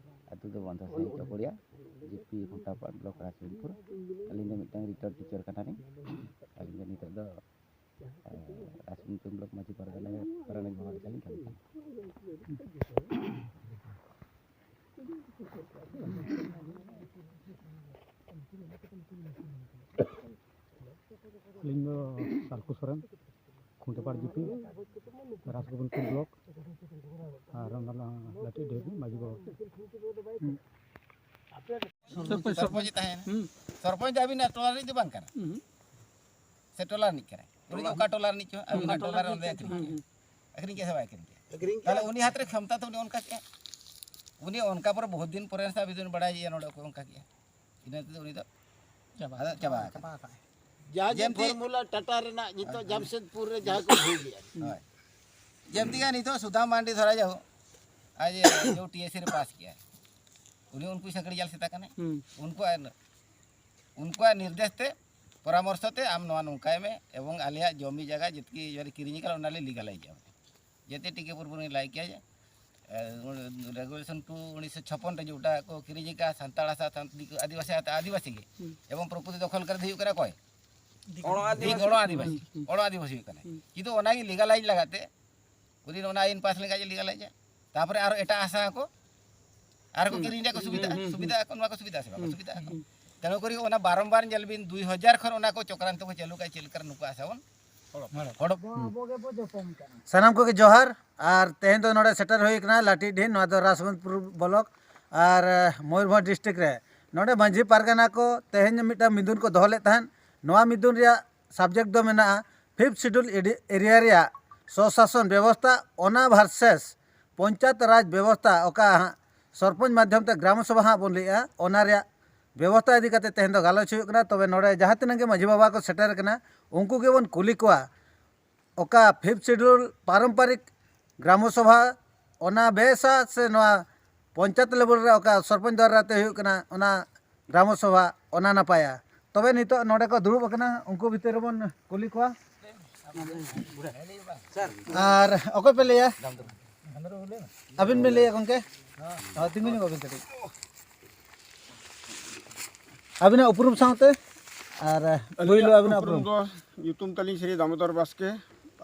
ᱟᱹᱛᱩ ᱫᱚ ᱵᱚᱱᱫᱷᱟ ᱥᱟᱹᱭ ᱪᱚᱠᱚᱲᱤᱭᱟ, ᱡᱤᱯᱤ ᱠᱷᱩᱱᱴᱟᱯᱟᱲ ᱵᱞᱚᱠ ᱨᱟᱥᱵᱤᱞᱯᱩᱨ᱾ ᱟᱹᱞᱤᱧ ᱫᱚ ᱢᱤᱫᱴᱟᱝ ᱨᱤᱴᱟᱭᱟᱨᱰ ᱴᱤᱪᱟᱨ ᱠᱟᱱᱟᱞᱤᱧ᱾ ᱟᱹᱞᱤᱧ ᱫᱚ ᱱᱤᱛᱚᱜ ᱫᱚ, ᱮ, ᱨᱟᱥᱵᱤᱞᱯᱩᱨ ᱵᱞᱚᱠ ᱢᱟᱹᱡᱷᱤ ᱯᱟᱨᱜᱟᱱᱟ ᱨᱮ ᱯᱟᱨᱟᱱᱤᱠ ᱵᱟᱵᱟ ᱞᱮᱠᱟᱞᱤᱧ ᱠᱟᱹᱢᱤ ᱠᱟᱱᱟ᱾ ᱟᱹᱞᱤᱧ ᱫᱚ ᱥᱟᱞᱠᱷᱩ ᱥᱚᱨᱮᱱ, ᱠᱷᱩᱱᱴᱟᱹᱯᱟᱲ ᱡᱤᱯᱤ, ᱨᱟᱥᱜᱳᱵᱤᱱᱫᱽᱯᱩᱨ ᱵᱞᱚᱠ, ᱟᱨ ᱚᱱᱟ ᱞᱟᱹᱴᱤ ᱰᱷᱤᱯ ᱢᱟᱹᱡᱷᱤ ᱵᱟᱵᱟ᱾ ᱥᱚᱨᱯᱚᱧᱪ, ᱥᱚᱨᱯᱚᱧᱪ ᱛᱟᱦᱮᱱᱟ᱾ ᱦᱩᱸ᱾ ᱥᱚᱨᱯᱚᱧᱪ ᱫᱚ ᱟᱹᱵᱤᱱᱟᱜ ᱴᱚᱞᱟ ᱨᱤᱱᱤᱡ ᱫᱚ ᱵᱟᱝ ᱠᱟᱱᱟ᱾ ᱦᱩᱸ᱾ ᱥᱮ ᱴᱚᱞᱟ ᱨᱤᱱᱤᱡ ᱠᱟᱱᱟᱭ? ᱩᱱᱤ ᱫᱚ ᱚᱠᱟ ᱴᱚᱞᱟ ᱨᱮ ᱩᱱᱤ ᱫᱚᱭ ᱟᱹᱠᱷᱨᱤᱧ ᱠᱮᱫᱟ? ᱦᱩᱸ᱾ ᱟᱹᱠᱷᱨᱤᱧ ᱠᱮᱫᱟ ᱥᱮ ᱵᱟᱭ ᱟᱹᱠᱷᱨᱤᱧ ᱠᱮᱫᱟ? ᱟᱹᱠᱷᱨᱤᱧ ᱛᱟᱦᱞᱮ ᱠᱮᱫᱟ᱾ ᱩᱱᱤ ᱦᱟᱛ ᱨᱮ ᱠᱷᱚᱢᱛᱟ ᱛᱚ ᱩᱱᱤ ᱚᱱᱠᱟ ᱠᱮᱜᱼᱟ᱾ ᱩᱱᱤ ᱚᱱᱠᱟ ᱯᱚᱨᱮ ᱵᱚᱦᱩᱛ ᱫᱤᱱ ᱯᱚᱨᱮ ᱥᱮ ᱟᱵᱤᱱ ᱫᱚᱵᱤᱱ ᱵᱟᱲᱟᱭᱟ ᱡᱮ ᱱᱚᱰᱮ ᱚᱠᱚᱭ ᱚᱱᱠᱟ ᱠᱮᱜᱼᱟ᱾ ᱤᱱᱟᱹ ᱛᱮᱫᱚ ᱩᱱᱤ ᱫᱚ ᱪᱟᱵᱟ ᱟᱫᱚ ᱪᱟᱵᱟ ᱟᱠᱟᱱᱟ᱾ ᱪᱟᱵᱟ ᱟᱠᱟᱱᱟ᱾ ᱡᱟᱦᱟᱸ ᱡᱮ ᱡᱮᱢᱛᱤ ᱯᱷᱚᱨᱢᱩᱞᱟ ᱴᱟᱴᱟ ᱨᱮᱱᱟᱜ ᱱᱤᱛᱚᱜ ᱦᱮᱸ, ᱦᱮᱸ᱾ ᱡᱟᱢᱥᱮᱫᱽᱯᱩᱨ ᱨᱮ ᱡᱟᱦᱟᱸ ᱠᱚ ᱵᱷᱩᱞ ᱜᱮᱭᱟ᱾ ᱦᱳᱭ᱾ ᱡᱮᱢᱛᱤ ᱜᱮ ᱱᱤᱛᱚᱜ ᱥᱩᱫᱟᱢ ᱢᱟᱱᱰᱤ ᱫᱷᱚᱨᱟ ᱡᱟᱣ, ᱟᱡ ᱡᱮ ᱴᱤ ᱮᱥ ᱥᱤ ᱨᱮ ᱯᱟᱥ ᱠᱮᱜᱼᱟᱭ᱾ ᱩᱱᱤ ᱩᱱᱠᱩ ᱥᱟᱸᱠᱲᱤ ᱡᱟᱞ ᱥᱮᱛᱟ ᱠᱟᱱᱟᱭ᱾ ᱦᱩᱸ᱾ ᱩᱱᱠᱩᱣᱟᱜ, ᱩᱱᱠᱩᱣᱟᱜ ᱱᱤᱨᱫᱮᱥ ᱛᱮ, ᱯᱚᱨᱟᱢᱚᱨᱥᱚ ᱛᱮ ᱟᱢ ᱱᱚᱣᱟ ᱱᱚᱝᱠᱟᱭ ᱢᱮ ᱮᱵᱚᱝ ᱟᱞᱮᱭᱟᱜ ᱡᱚᱢᱤ ᱡᱟᱭᱜᱟ ᱡᱮᱛᱠᱤ ᱡᱩᱫᱤ ᱠᱤᱨᱤᱧ ᱟᱠᱟᱱᱟ ᱚᱱᱟ ᱞᱮ ᱞᱤᱜᱟᱞᱟᱭᱤᱡᱟ᱾ ᱡᱮᱛᱮ ᱴᱤ ᱠᱮ ᱯᱩᱨᱵᱚ ᱞᱤᱧ ᱞᱟᱹᱭ ᱠᱮᱭᱟ ᱡᱮ, ᱮ, ᱨᱮᱜᱩᱞᱮᱥᱚᱱ ᱴᱩ ᱩᱱᱤᱥᱥᱚ ᱪᱷᱚᱯᱚᱱ ᱨᱮ ᱡᱮᱴᱟ ᱠᱚ ᱠᱤᱨᱤᱧ ᱟᱠᱟᱫ ᱥᱟᱱᱛᱟᱲ ᱦᱟᱥᱟ, ᱥᱟᱱ-, ᱫᱤᱠᱩ, ᱟᱹᱫᱤᱵᱟᱹᱥᱤ ᱦᱟᱛᱟ-, ᱟᱹᱫᱤᱵᱟᱹᱥᱤ ᱜᱮ᱾ ᱦᱩᱸ᱾ ᱮᱵᱚᱝ ᱯᱨᱚᱠᱨᱤᱛ ᱫᱚᱠᱷᱚᱞ ᱠᱟᱨᱤ ᱫᱚ ᱦᱩᱭᱩᱜ ᱠᱟᱱᱟ ᱚᱠᱚᱭ? ᱫᱤᱠᱩ᱾ ᱚᱲᱚ ᱟᱹᱫᱤᱵᱟᱹᱥᱤ᱾ ᱫᱤᱠᱩ, ᱚᱲᱚ ᱟᱹᱫᱤᱵᱟᱹᱥᱤ᱾ ᱦᱩᱸ, ᱦᱩᱸ᱾ ᱚᱲᱚ ᱟᱹᱫᱤᱵᱟᱹᱥᱤ ᱦᱩᱭᱩᱜ ᱠᱟᱱᱟ᱾ ᱦᱩᱸ᱾ ᱠᱤᱱᱛᱩ ᱚᱱᱟᱜᱮ ᱞᱤᱜᱟᱞᱟᱭᱤᱡᱽ ᱞᱟᱜᱟᱫ ᱛᱮ ᱩᱱᱤ ᱚᱱᱟ ᱟᱭᱤᱱ ᱯᱟᱥ ᱞᱮᱠᱷᱟᱡ ᱞᱤᱜᱟᱞᱟᱭᱤᱡᱟ᱾ ᱛᱟᱯᱚᱨᱮ ᱟᱨᱚ ᱮᱴᱟᱜ ᱦᱟᱥᱟ ᱦᱚᱸᱠᱚ, ᱟᱨ ᱠᱚ ᱦᱩᱸ᱾ ᱠᱤᱨᱤᱧ ᱨᱮᱭᱟᱜ ᱠᱚ ᱥᱩᱵᱤᱫᱷᱟᱜᱼᱟ᱾ ᱦᱩᱸ, ᱦᱩᱸ, ᱦᱩᱸ᱾ ᱥᱩᱵᱤᱫᱷᱟᱜ ᱟᱠᱚ, ᱱᱚᱣᱟ ᱠᱚ ᱥᱩᱵᱤᱫᱷᱟ ᱥᱮ ᱵᱟᱝ? ᱦᱩᱸ᱾ ᱥᱩᱵᱤᱫᱷᱟᱜ ᱟᱠᱚ᱾ ᱦᱩᱸ᱾ ᱛᱮᱱᱩ ᱠᱚᱨᱤ ᱚᱱᱟ ᱵᱟᱨᱚᱢᱵᱟᱨ ᱧᱮᱞ ᱵᱤᱱ ᱫᱩᱭ ᱦᱟᱡᱟᱨ ᱠᱷᱚᱱ ᱚᱱᱟ ᱠᱚ ᱪᱚᱠᱨᱟᱱᱛᱚ ᱠᱚ ᱪᱟᱹᱞᱩ ᱠᱟᱜᱼᱟ, ᱪᱮᱫ ᱞᱮᱠᱟᱨᱮ ᱱᱩᱠᱩ ᱦᱟᱥᱟ ᱵᱚᱱ ᱦᱚᱲᱚᱯ᱾ ᱦᱚᱲᱚᱯ᱾ ᱦᱩᱸ᱾ ᱥᱟᱱᱟᱢ ᱠᱚᱜᱮ ᱡᱚᱦᱟᱨ᱾ ᱟᱨ ᱛᱮᱦᱮᱧ ᱫᱚ ᱱᱚᱰᱮ ᱥᱮᱴᱮᱨ ᱦᱩᱭ ᱟᱠᱟᱱᱟ ᱞᱟᱴᱤᱰᱤᱦᱤ, ᱱᱚᱣᱟ ᱫᱚ ᱨᱟᱥᱜᱚᱸᱡᱽᱯᱩᱨ ᱵᱞᱚᱠ ᱟᱨ, ᱮ, ᱢᱚᱭᱩᱨᱵᱷᱚᱸᱡᱽ ᱰᱤᱥᱴᱨᱤᱠᱴ ᱨᱮ᱾ ᱱᱚᱰᱮ ᱢᱟᱹᱡᱷᱤ ᱯᱟᱨᱜᱟᱱᱟ ᱠᱚ ᱛᱮᱦᱮᱧ ᱢᱤᱫᱴᱟᱝ ᱢᱤᱫᱩᱱ ᱠᱚ ᱫᱚᱦᱚ ᱞᱮᱫ ᱛᱟᱦᱮᱸᱫ᱾ ᱱᱚᱣᱟ ᱢᱤᱫᱩᱱ ᱨᱮᱭᱟᱜ ᱥᱟᱵᱡᱮᱠᱴ ᱫᱚ ᱢᱮᱱᱟᱜᱼᱟ ᱯᱷᱤᱯᱛᱷ ᱥᱤᱰᱩᱞ ᱮᱰᱤ-, ᱮᱨᱤᱭᱟ ᱨᱮᱭᱟᱜ ᱥᱚᱥᱟᱥᱚᱱ ᱵᱮᱵᱚᱥᱛᱷᱟ, ᱚᱱᱟ ᱵᱷᱟᱨᱥᱮᱥ ᱯᱚᱧᱪᱟᱭᱮᱛ ᱨᱟᱡᱽ ᱵᱮᱵᱚᱥᱛᱷᱟ, ᱚᱠᱟ ᱦᱟᱸᱜ ᱥᱚᱨᱯᱚᱧᱪ ᱢᱟᱫᱽᱫᱷᱚᱢ ᱛᱮ ᱜᱨᱟᱢ ᱥᱚᱵᱷᱟ ᱦᱟᱸᱜ ᱵᱚᱱ ᱞᱟᱹᱭᱮᱜᱼᱟ, ᱚᱱᱟ ᱨᱮᱭᱟᱜ ᱵᱮᱵᱚᱥᱛᱷᱟ ᱤᱫᱤ ᱠᱟᱛᱮ ᱛᱮᱦᱮᱧ ᱫᱚ ᱜᱟᱞᱚᱪ ᱦᱩᱭᱩᱜ ᱠᱟᱱᱟ᱾ ᱛᱚᱵᱮ ᱱᱚᱰᱮ ᱡᱟᱦᱟᱸ ᱛᱤᱱᱟᱹᱜ ᱜᱮ ᱢᱟᱹᱡᱷᱤ ᱵᱟᱵᱟ ᱠᱚ ᱥᱮᱴᱮᱨ ᱠᱟᱱᱟ, ᱩᱱᱠᱩ ᱜᱮᱵᱚᱱ ᱠᱩᱞᱤ ᱠᱚᱣᱟ, ᱚᱠᱟ ᱯᱷᱤᱯᱛᱷ ᱥᱤᱰᱩᱞ ᱯᱟᱨᱚᱢᱯᱟᱨᱤᱠ ᱜᱨᱟᱢᱚ ᱥᱚᱵᱷᱟ, ᱚᱱᱟ ᱵᱮᱥᱟ ᱥᱮ ᱱᱚᱣᱟ ᱯᱚᱧᱪᱟᱭᱮᱛ ᱞᱮᱵᱮᱞ ᱨᱮ ᱚᱠᱟ ᱥᱚᱨᱯᱚᱧᱪ ᱫᱟᱨᱟᱭ ᱛᱮ ᱦᱩᱭᱩᱜ ᱠᱟᱱᱟ, ᱚᱱᱟ ᱜᱨᱟᱢᱚ ᱥᱚᱵᱷᱟ, ᱚᱱᱟ ᱱᱟᱯᱟᱭᱟ? ᱛᱚᱵᱮ ᱱᱤᱛᱚᱜ ᱱᱚᱰᱮ ᱠᱚ ᱫᱩᱲᱩᱵ ᱟᱠᱟᱱᱟ, ᱩᱱᱠᱩ ᱵᱷᱤᱛᱤᱨ ᱨᱮᱵᱚᱱ ᱠᱩᱞᱤ ᱠᱚᱣᱟ᱾ ᱟᱨ ᱚᱠᱚᱭ ᱯᱮ ᱞᱟᱹᱭᱟ? ᱟᱹᱵᱤᱱ ᱵᱤᱱ ᱞᱟᱹᱭᱟ ᱜᱚᱢᱠᱮ? ᱦᱳᱭ, ᱛᱤᱸᱜᱩ ᱧᱚᱜᱚᱜ ᱵᱤᱱ ᱠᱟᱹᱴᱤᱡ᱾ ᱟᱹᱵᱤᱱᱟᱜ ᱩᱯᱨᱩᱢ ᱥᱟᱶᱛᱮ ᱟᱨ ᱯᱳᱭᱞᱳ ᱟᱹᱵᱤᱱᱟᱜ ᱩᱯᱨᱩᱢ᱾ ᱫᱚ ᱧᱩᱛᱩᱢ ᱛᱟᱹᱞᱤᱧ ᱥᱨᱤ ᱫᱟᱢᱳᱫᱚᱨ ᱵᱟᱥᱠᱮ,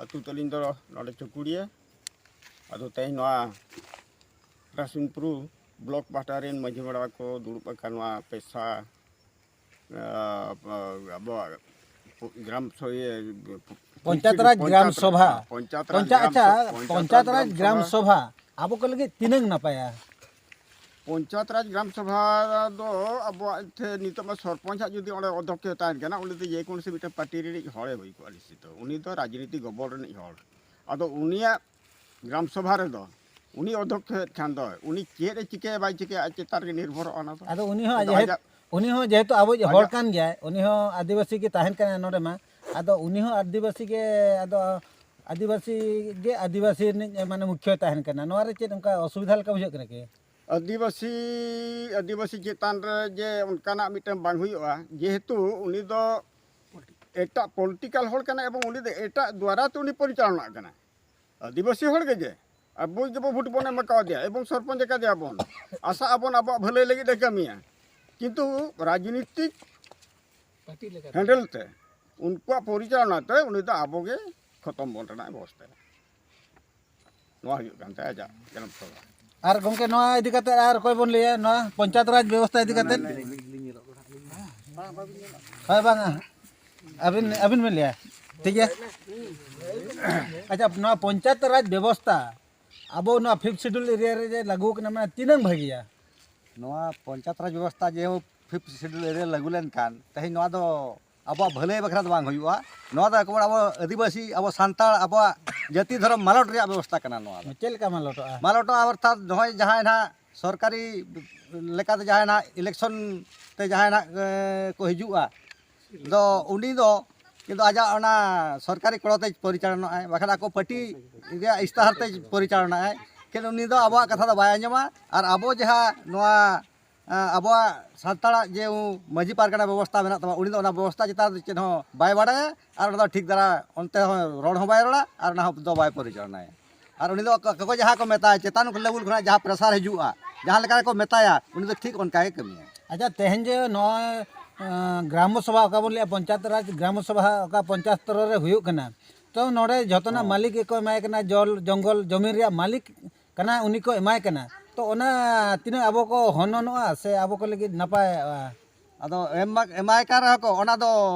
ᱟᱹᱛᱩ ᱛᱟᱹᱞᱤᱧ ᱫᱚ ᱱᱚᱰᱮ ᱪᱩᱠᱩᱲᱤᱭᱟᱹ᱾ ᱟᱫᱚ ᱛᱮᱦᱮᱧ ᱱᱚᱣᱟ ᱨᱟᱥᱤᱱᱯᱩᱨ ᱵᱞᱚᱠ ᱯᱟᱦᱴᱟ ᱨᱮᱱ ᱢᱟᱹᱡᱷᱤ ᱢᱚᱬᱮ ᱠᱚ ᱫᱩᱲᱩᱵ ᱟᱠᱟᱱ ᱱᱚᱣᱟ ᱯᱮᱥᱟ, ᱟᱵᱚᱣᱟᱜ ᱜᱨᱟᱢ ᱥᱚ-, ᱤᱭᱟᱹ, ᱯᱚᱧᱪᱟᱭᱮᱛ ᱨᱟᱡᱽ ᱜᱨᱟᱢ ᱥᱚᱵᱷᱟ᱾ ᱯᱚᱧᱪᱟᱭᱮᱛ ᱨᱟᱡᱽ ᱯᱚᱧᱪᱟᱭᱮᱛ, ᱜᱨᱟᱢ ᱥᱚ-, ᱟᱪᱪᱷᱟ, ᱯᱚᱧᱪᱟᱭᱮᱛ ᱨᱟᱡᱽ ᱜᱨᱟᱢ ᱥᱚᱵᱷᱟ ᱟᱵᱚ ᱠᱚ ᱞᱟᱹᱜᱤᱫ ᱛᱤᱱᱟᱹᱝ ᱱᱟᱯᱟᱭᱟ? ᱯᱚᱧᱪᱟᱭᱮᱛ ᱨᱟᱡᱽ ᱜᱨᱟᱢ ᱥᱚᱵᱷᱟ ᱫᱚ ᱟᱵᱚᱣᱟᱜ ᱴᱷᱮᱱ ᱱᱤᱛᱚᱜ ᱢᱟ ᱥᱚᱨᱯᱚᱧᱪ ᱦᱟᱜ ᱡᱩᱫᱤ ᱚᱸᱰᱮ ᱚᱫᱷᱚᱠᱠᱷᱚ ᱛᱟᱦᱮᱱ ᱠᱟᱱᱟ, ᱩᱱᱤ ᱫᱚ ᱡᱮᱠᱳᱱᱳ ᱥᱮ ᱢᱤᱫᱴᱮᱱ ᱯᱟᱨᱴᱤ ᱨᱤᱱᱤᱡ ᱦᱚᱲᱮ ᱦᱩᱭ ᱠᱚᱜᱼᱟ ᱱᱤᱥᱪᱤᱛᱚ᱾ ᱩᱱᱤ ᱫᱚ ᱨᱟᱡᱽᱱᱤᱛᱤ ᱜᱚᱵᱚᱞ ᱨᱤᱱᱤᱡ ᱦᱚᱲ᱾ ᱟᱫᱚ ᱩᱱᱤᱭᱟᱜ ᱜᱨᱟᱢ ᱥᱚᱵᱷᱟ ᱨᱮᱫᱚ ᱩᱱᱤ ᱚᱫᱷᱚᱠᱠᱷᱚᱭᱮᱫ ᱠᱷᱟᱱ ᱫᱚ ᱩᱱᱤ ᱪᱮᱫ ᱮ ᱪᱤᱠᱟᱹᱭᱟ ᱵᱟᱭ ᱪᱤᱠᱟᱹᱭᱟ, ᱟᱡ ᱪᱮᱛᱟᱱ ᱨᱮᱜᱮ ᱱᱤᱨᱵᱷᱚᱨᱚᱜᱼᱟ ᱚᱱᱟ ᱫᱚ᱾ ᱟᱫᱚ ᱩᱱᱤ ᱦᱚᱸ ᱟᱫᱚ ᱡᱮᱦᱮᱛᱩ, ᱟᱡᱟᱜ ᱩᱱᱤ ᱦᱚᱸ ᱡᱮᱦᱮᱛᱩ ᱟᱵᱚᱭᱤᱡ ᱦᱚᱲ ᱟᱡᱟᱜ ᱠᱟᱱ ᱜᱮᱭᱟᱭ, ᱩᱱᱤ ᱦᱚᱸ ᱟᱹᱫᱤᱵᱟᱹᱥᱤ ᱜᱮ ᱛᱟᱦᱮᱱ ᱠᱟᱱᱟᱭ ᱱᱚᱰᱮ ᱢᱟ᱾ ᱟᱫᱚ ᱩᱱᱤ ᱦᱚᱸ ᱟᱹᱫᱤᱵᱟᱹᱥᱤ ᱜᱮ, ᱟᱫᱚ ᱟᱹᱫᱤᱵᱟᱹᱥᱤ ᱜᱮ ᱟᱹᱫᱤᱵᱟᱹᱥᱤ ᱨᱤᱱᱤᱡ ᱢᱟᱱᱮ ᱢᱩᱠᱷᱭᱟᱹ ᱛᱟᱦᱮᱱ ᱠᱟᱱᱟ᱾ ᱱᱚᱣᱟ ᱨᱮ ᱪᱮᱫ ᱚᱱᱠᱟ ᱚᱥᱩᱵᱤᱫᱷᱟ ᱞᱮᱠᱟ ᱵᱩᱡᱷᱟᱹᱜ ᱠᱟᱱᱟ ᱠᱤ? ᱟᱹᱫᱤᱵᱟᱹᱥᱤ, ᱟᱹᱫᱤᱵᱟᱹᱥᱤ ᱪᱮᱛᱟᱱ ᱨᱮ ᱡᱮ ᱚᱱᱠᱟᱱᱟᱜ ᱢᱤᱫᱴᱟᱝ ᱵᱟᱝ ᱦᱩᱭᱩᱜᱼᱟ, ᱡᱮᱦᱮᱛᱩ ᱩᱱᱤ ᱫᱚ ᱮᱴᱟᱜ ᱯᱚᱞᱤᱴᱤᱠᱟᱞ ᱦᱚᱲ ᱠᱟᱱᱟᱭ ᱮᱵᱚᱝ ᱩᱱᱤ ᱫᱚ ᱮᱴᱟᱜ ᱫᱩᱣᱟᱨᱟ ᱛᱮ ᱩᱱᱤ ᱯᱚᱨᱤᱪᱟᱞᱚᱱᱟᱜ ᱠᱟᱱᱟᱭ᱾ ᱟᱹᱫᱤᱵᱟᱹᱥᱤ ᱦᱚᱲ ᱜᱮ ᱡᱮ ᱟᱵᱚ ᱜᱮᱵᱚ ᱵᱷᱳᱴ ᱵᱚᱱ ᱮᱢ ᱟᱠᱟᱫᱮᱭᱟ ᱮᱵᱚᱝ ᱥᱚᱨᱯᱚᱧᱪ ᱟᱠᱟᱫᱮᱭᱟ ᱵᱚᱱ, ᱟᱥᱟ ᱟᱵᱚᱱ ᱟᱵᱚᱣᱟᱜ ᱵᱷᱟᱹᱞᱟᱹᱭ ᱞᱟᱹᱜᱤᱫ ᱮ ᱠᱟᱹᱢᱤᱭᱟ, ᱠᱤᱱᱛᱩ ᱨᱟᱡᱽᱱᱤᱛᱤᱠ ᱦᱮᱱᱰᱮᱞ ᱛᱮ, ᱩᱱᱠᱩᱣᱟᱜ ᱯᱚᱨᱤᱪᱟᱞᱚᱱᱟ ᱛᱮ ᱩᱱᱤ ᱫᱚ ᱟᱵᱚ ᱜᱮ ᱠᱷᱚᱛᱚᱢ ᱵᱚᱱ ᱨᱮᱱᱟᱜ ᱮ ᱵᱮᱵᱚᱥᱛᱷᱟᱭᱟ᱾ ᱱᱚᱣᱟ ᱦᱩᱭᱩᱜ ᱠᱟᱱ ᱛᱟᱭᱟ ᱟᱡᱟᱜ ᱜᱮᱞᱚᱢ ᱥᱚᱵᱷᱟ᱾ ᱟᱨ ᱜᱚᱢᱠᱮ, ᱱᱚᱣᱟ ᱤᱫᱤ ᱠᱟᱛᱮ ᱟᱨ ᱚᱠᱚᱭ ᱵᱚᱱ ᱞᱟᱹᱭᱟ? ᱱᱚᱣᱟ ᱯᱚᱧᱪᱟᱭᱮᱛ ᱨᱟᱡᱽ ᱵᱮᱵᱚᱥᱛᱷᱟ ᱤᱫᱤ ᱠᱟᱛᱮ? ᱦᱳᱭ, ᱵᱟᱝᱟ, ᱟᱹᱵᱤᱱ, ᱟᱹᱵᱤᱱ ᱵᱤᱱ ᱞᱟᱹᱭᱟ, ᱴᱷᱤᱠ ᱜᱮᱭᱟ᱾ ᱟᱪᱪᱷᱟ, ᱱᱚᱣᱟ ᱯᱚᱧᱪᱟᱭᱮᱛ ᱨᱟᱡᱽ ᱵᱮᱵᱚᱥᱛᱷᱟ ᱟᱵᱚ ᱱᱚᱣᱟ ᱯᱷᱤᱯᱛᱷ ᱥᱤᱰᱩᱞ ᱮᱨᱤᱭᱟ ᱨᱮ ᱡᱮ ᱞᱟᱹᱜᱩ ᱠᱟᱱᱟ, ᱢᱟᱱᱮ ᱛᱤᱱᱟᱹᱝ ᱵᱷᱟᱹᱜᱤᱭᱟ? ᱱᱚᱣᱟ ᱯᱚᱧᱪᱟᱭᱮᱛ ᱨᱟᱡᱽ ᱵᱮᱵᱚᱥᱛᱷᱟ ᱡᱮ ᱯᱷᱤᱯᱛᱷ ᱥᱤᱰᱩᱞ ᱮᱨᱤᱭᱟ ᱞᱟᱹᱜᱩ ᱞᱮᱱᱠᱷᱟᱱ ᱛᱮᱦᱮᱧ ᱱᱚᱣᱟ ᱫᱚ ᱟᱵᱚᱣᱟᱜ ᱵᱷᱟᱹᱞᱟᱹᱭ ᱵᱟᱠᱷᱨᱟ ᱫᱚ ᱵᱟᱝ ᱦᱩᱭᱩᱜᱼᱟ᱾ ᱱᱚᱣᱟ ᱫᱚ ᱮᱠᱵᱟᱨ ᱟᱵᱚ ᱟᱹᱫᱤᱵᱟᱹᱥᱤ, ᱟᱵᱚ ᱥᱟᱱᱛᱟᱲ, ᱟᱵᱚᱣᱟᱜ ᱡᱟᱹᱛᱤ ᱫᱷᱚᱨᱚᱢ ᱢᱟᱞᱚᱴ ᱨᱮᱭᱟᱜ ᱵᱮᱵᱚᱥᱛᱷᱟ ᱠᱟᱱᱟ ᱱᱚᱣᱟ ᱫᱚ᱾ ᱪᱮᱫ ᱞᱮᱠᱟ ᱢᱟᱞᱚᱴᱚᱜᱼᱟ? ᱢᱟᱞᱚᱴᱚᱜᱼᱟ ᱚᱨᱛᱷᱟᱛ ᱱᱚᱜᱼᱚᱭ ᱡᱟᱦᱟᱸᱭ ᱱᱟᱦᱟᱜ ᱥᱚᱨᱠᱟᱨᱤ ᱞᱮᱠᱟᱛᱮ ᱡᱟᱦᱟᱸᱭ ᱱᱟᱦᱟᱜ ᱤᱞᱮᱠᱥᱚᱱ ᱛᱮ ᱡᱟᱦᱟᱸᱭ ᱱᱟᱦᱟᱜ ᱠᱚ ᱦᱤᱡᱩᱜᱼᱟ, ᱫᱚ ᱩᱱᱤ ᱫᱚ ᱠᱤᱱᱛᱩ ᱟᱡᱟᱜ ᱚᱱᱟ ᱥᱚᱨᱠᱟᱨᱤ ᱠᱚᱲᱚ ᱛᱮ ᱯᱚᱨᱤᱪᱟᱞᱚᱱᱟᱜᱼᱟᱭ, ᱵᱟᱠᱷᱟᱱ ᱟᱠᱚ ᱯᱟᱹᱴᱤ ᱨᱮᱭᱟᱜ ᱤᱥᱛᱟᱦᱟᱨ ᱛᱮ ᱯᱚᱨᱤᱪᱟᱞᱚᱱᱟᱜᱼᱟᱭ᱾ ᱠᱤᱱᱛᱩ ᱩᱱᱤ ᱫᱚ ᱟᱵᱚᱣᱟᱜ ᱠᱟᱛᱷᱟ ᱫᱚ ᱵᱟᱭ ᱟᱸᱡᱚᱢᱟ᱾ ᱟᱨ ᱟᱵᱚ ᱡᱟᱦᱟᱸ ᱱᱚᱣᱟ ᱟᱵᱚᱣᱟᱜ ᱥᱟᱱᱛᱟᱲᱟᱜ ᱡᱮ ᱢᱟᱹᱡᱷᱤ ᱯᱟᱨᱜᱟᱱᱟ ᱵᱮᱵᱚᱥᱛᱷᱟ ᱢᱮᱱᱟᱜ ᱛᱟᱵᱚᱱᱟ, ᱩᱱᱤ ᱫᱚ ᱚᱱᱟ ᱵᱮᱵᱚᱥᱛᱷᱟ ᱪᱮᱛᱟᱱ ᱨᱮ ᱪᱮᱫ ᱦᱚᱸ ᱵᱟᱭ ᱵᱟᱲᱟᱭᱟ᱾ ᱟᱨ ᱚᱱᱟ ᱫᱚ ᱴᱷᱤᱠ ᱫᱷᱟᱨᱟ ᱚᱱᱛᱮ ᱦᱚᱸ ᱨᱚᱲ ᱦᱚᱸ ᱵᱟᱭ ᱨᱚᱲᱟ, ᱟᱨ ᱚᱱᱟ ᱦᱚᱸ ᱫᱚ ᱵᱟᱭ ᱯᱚᱨᱤᱪᱟᱞᱚᱱᱟᱭᱟ᱾ ᱟᱨ ᱩᱱᱤ ᱫᱚ ᱚᱠᱚᱭ ᱡᱟᱦᱟᱸ ᱠᱚ ᱢᱮᱛᱟᱭᱟ, ᱪᱮᱛᱟᱱ ᱞᱮᱵᱮᱞ ᱠᱷᱚᱱᱟᱜ ᱡᱟᱦᱟᱸ ᱯᱨᱮᱥᱟᱨ ᱦᱤᱡᱩᱜᱼᱟ, ᱡᱟᱦᱟᱸ ᱞᱮᱠᱟ ᱜᱮᱠᱚ ᱢᱮᱛᱟᱭᱟ, ᱩᱱᱤ ᱫᱚ ᱴᱷᱤᱠ ᱚᱱᱠᱟ ᱜᱮ ᱠᱟᱹᱢᱤᱭᱟ᱾ ᱟᱪᱪᱷᱟ, ᱛᱮᱦᱮᱧ ᱡᱮ ᱱᱚᱜᱼᱚᱭ ᱜᱨᱟᱢᱚ ᱥᱚᱵᱷᱟ, ᱚᱠᱟ ᱵᱚᱱ ᱞᱟᱹᱭᱟ ᱯᱚᱧᱪᱟᱭᱮᱛ ᱨᱟᱡᱽ ᱜᱨᱟᱢᱚ ᱥᱚᱵᱷᱟ, ᱚᱠᱟ ᱯᱚᱧᱪᱟᱭᱮᱛ ᱥᱛᱚᱨ ᱨᱮ ᱦᱩᱭᱩᱜ ᱠᱟᱱᱟ, ᱛᱚ ᱱᱚᱰᱮ ᱡᱷᱚᱛᱚᱱᱟᱜ ᱦᱚᱸ᱾ ᱢᱟᱹᱞᱤᱠ ᱜᱮᱠᱚ ᱮᱢᱟᱭ ᱠᱟᱱᱟ, ᱡᱚᱞ ᱡᱚᱝᱜᱚᱞ ᱡᱚᱢᱤᱱ ᱨᱮᱭᱟᱜ ᱢᱟᱹᱞᱤᱠ ᱠᱟᱱᱟ, ᱩᱱᱤ ᱠᱚ ᱮᱢᱟᱭ ᱠᱟᱱᱟ᱾ ᱛᱚ ᱚᱱᱟ ᱛᱤᱱᱟᱹᱜ ᱟᱵᱚ ᱠᱚ ᱦᱚᱱᱚᱱᱚᱜᱼᱟ ᱥᱮ ᱟᱵᱚ ᱠᱚ ᱞᱟᱹᱜᱤᱫ ᱱᱟᱯᱟᱭᱚᱜᱼᱟ? ᱟᱫᱚ ᱮᱢ ᱢᱟ ᱮᱢᱟᱭ ᱠᱟᱱ ᱨᱮᱦᱚᱸ ᱠᱚ, ᱚᱱᱟ ᱫᱚ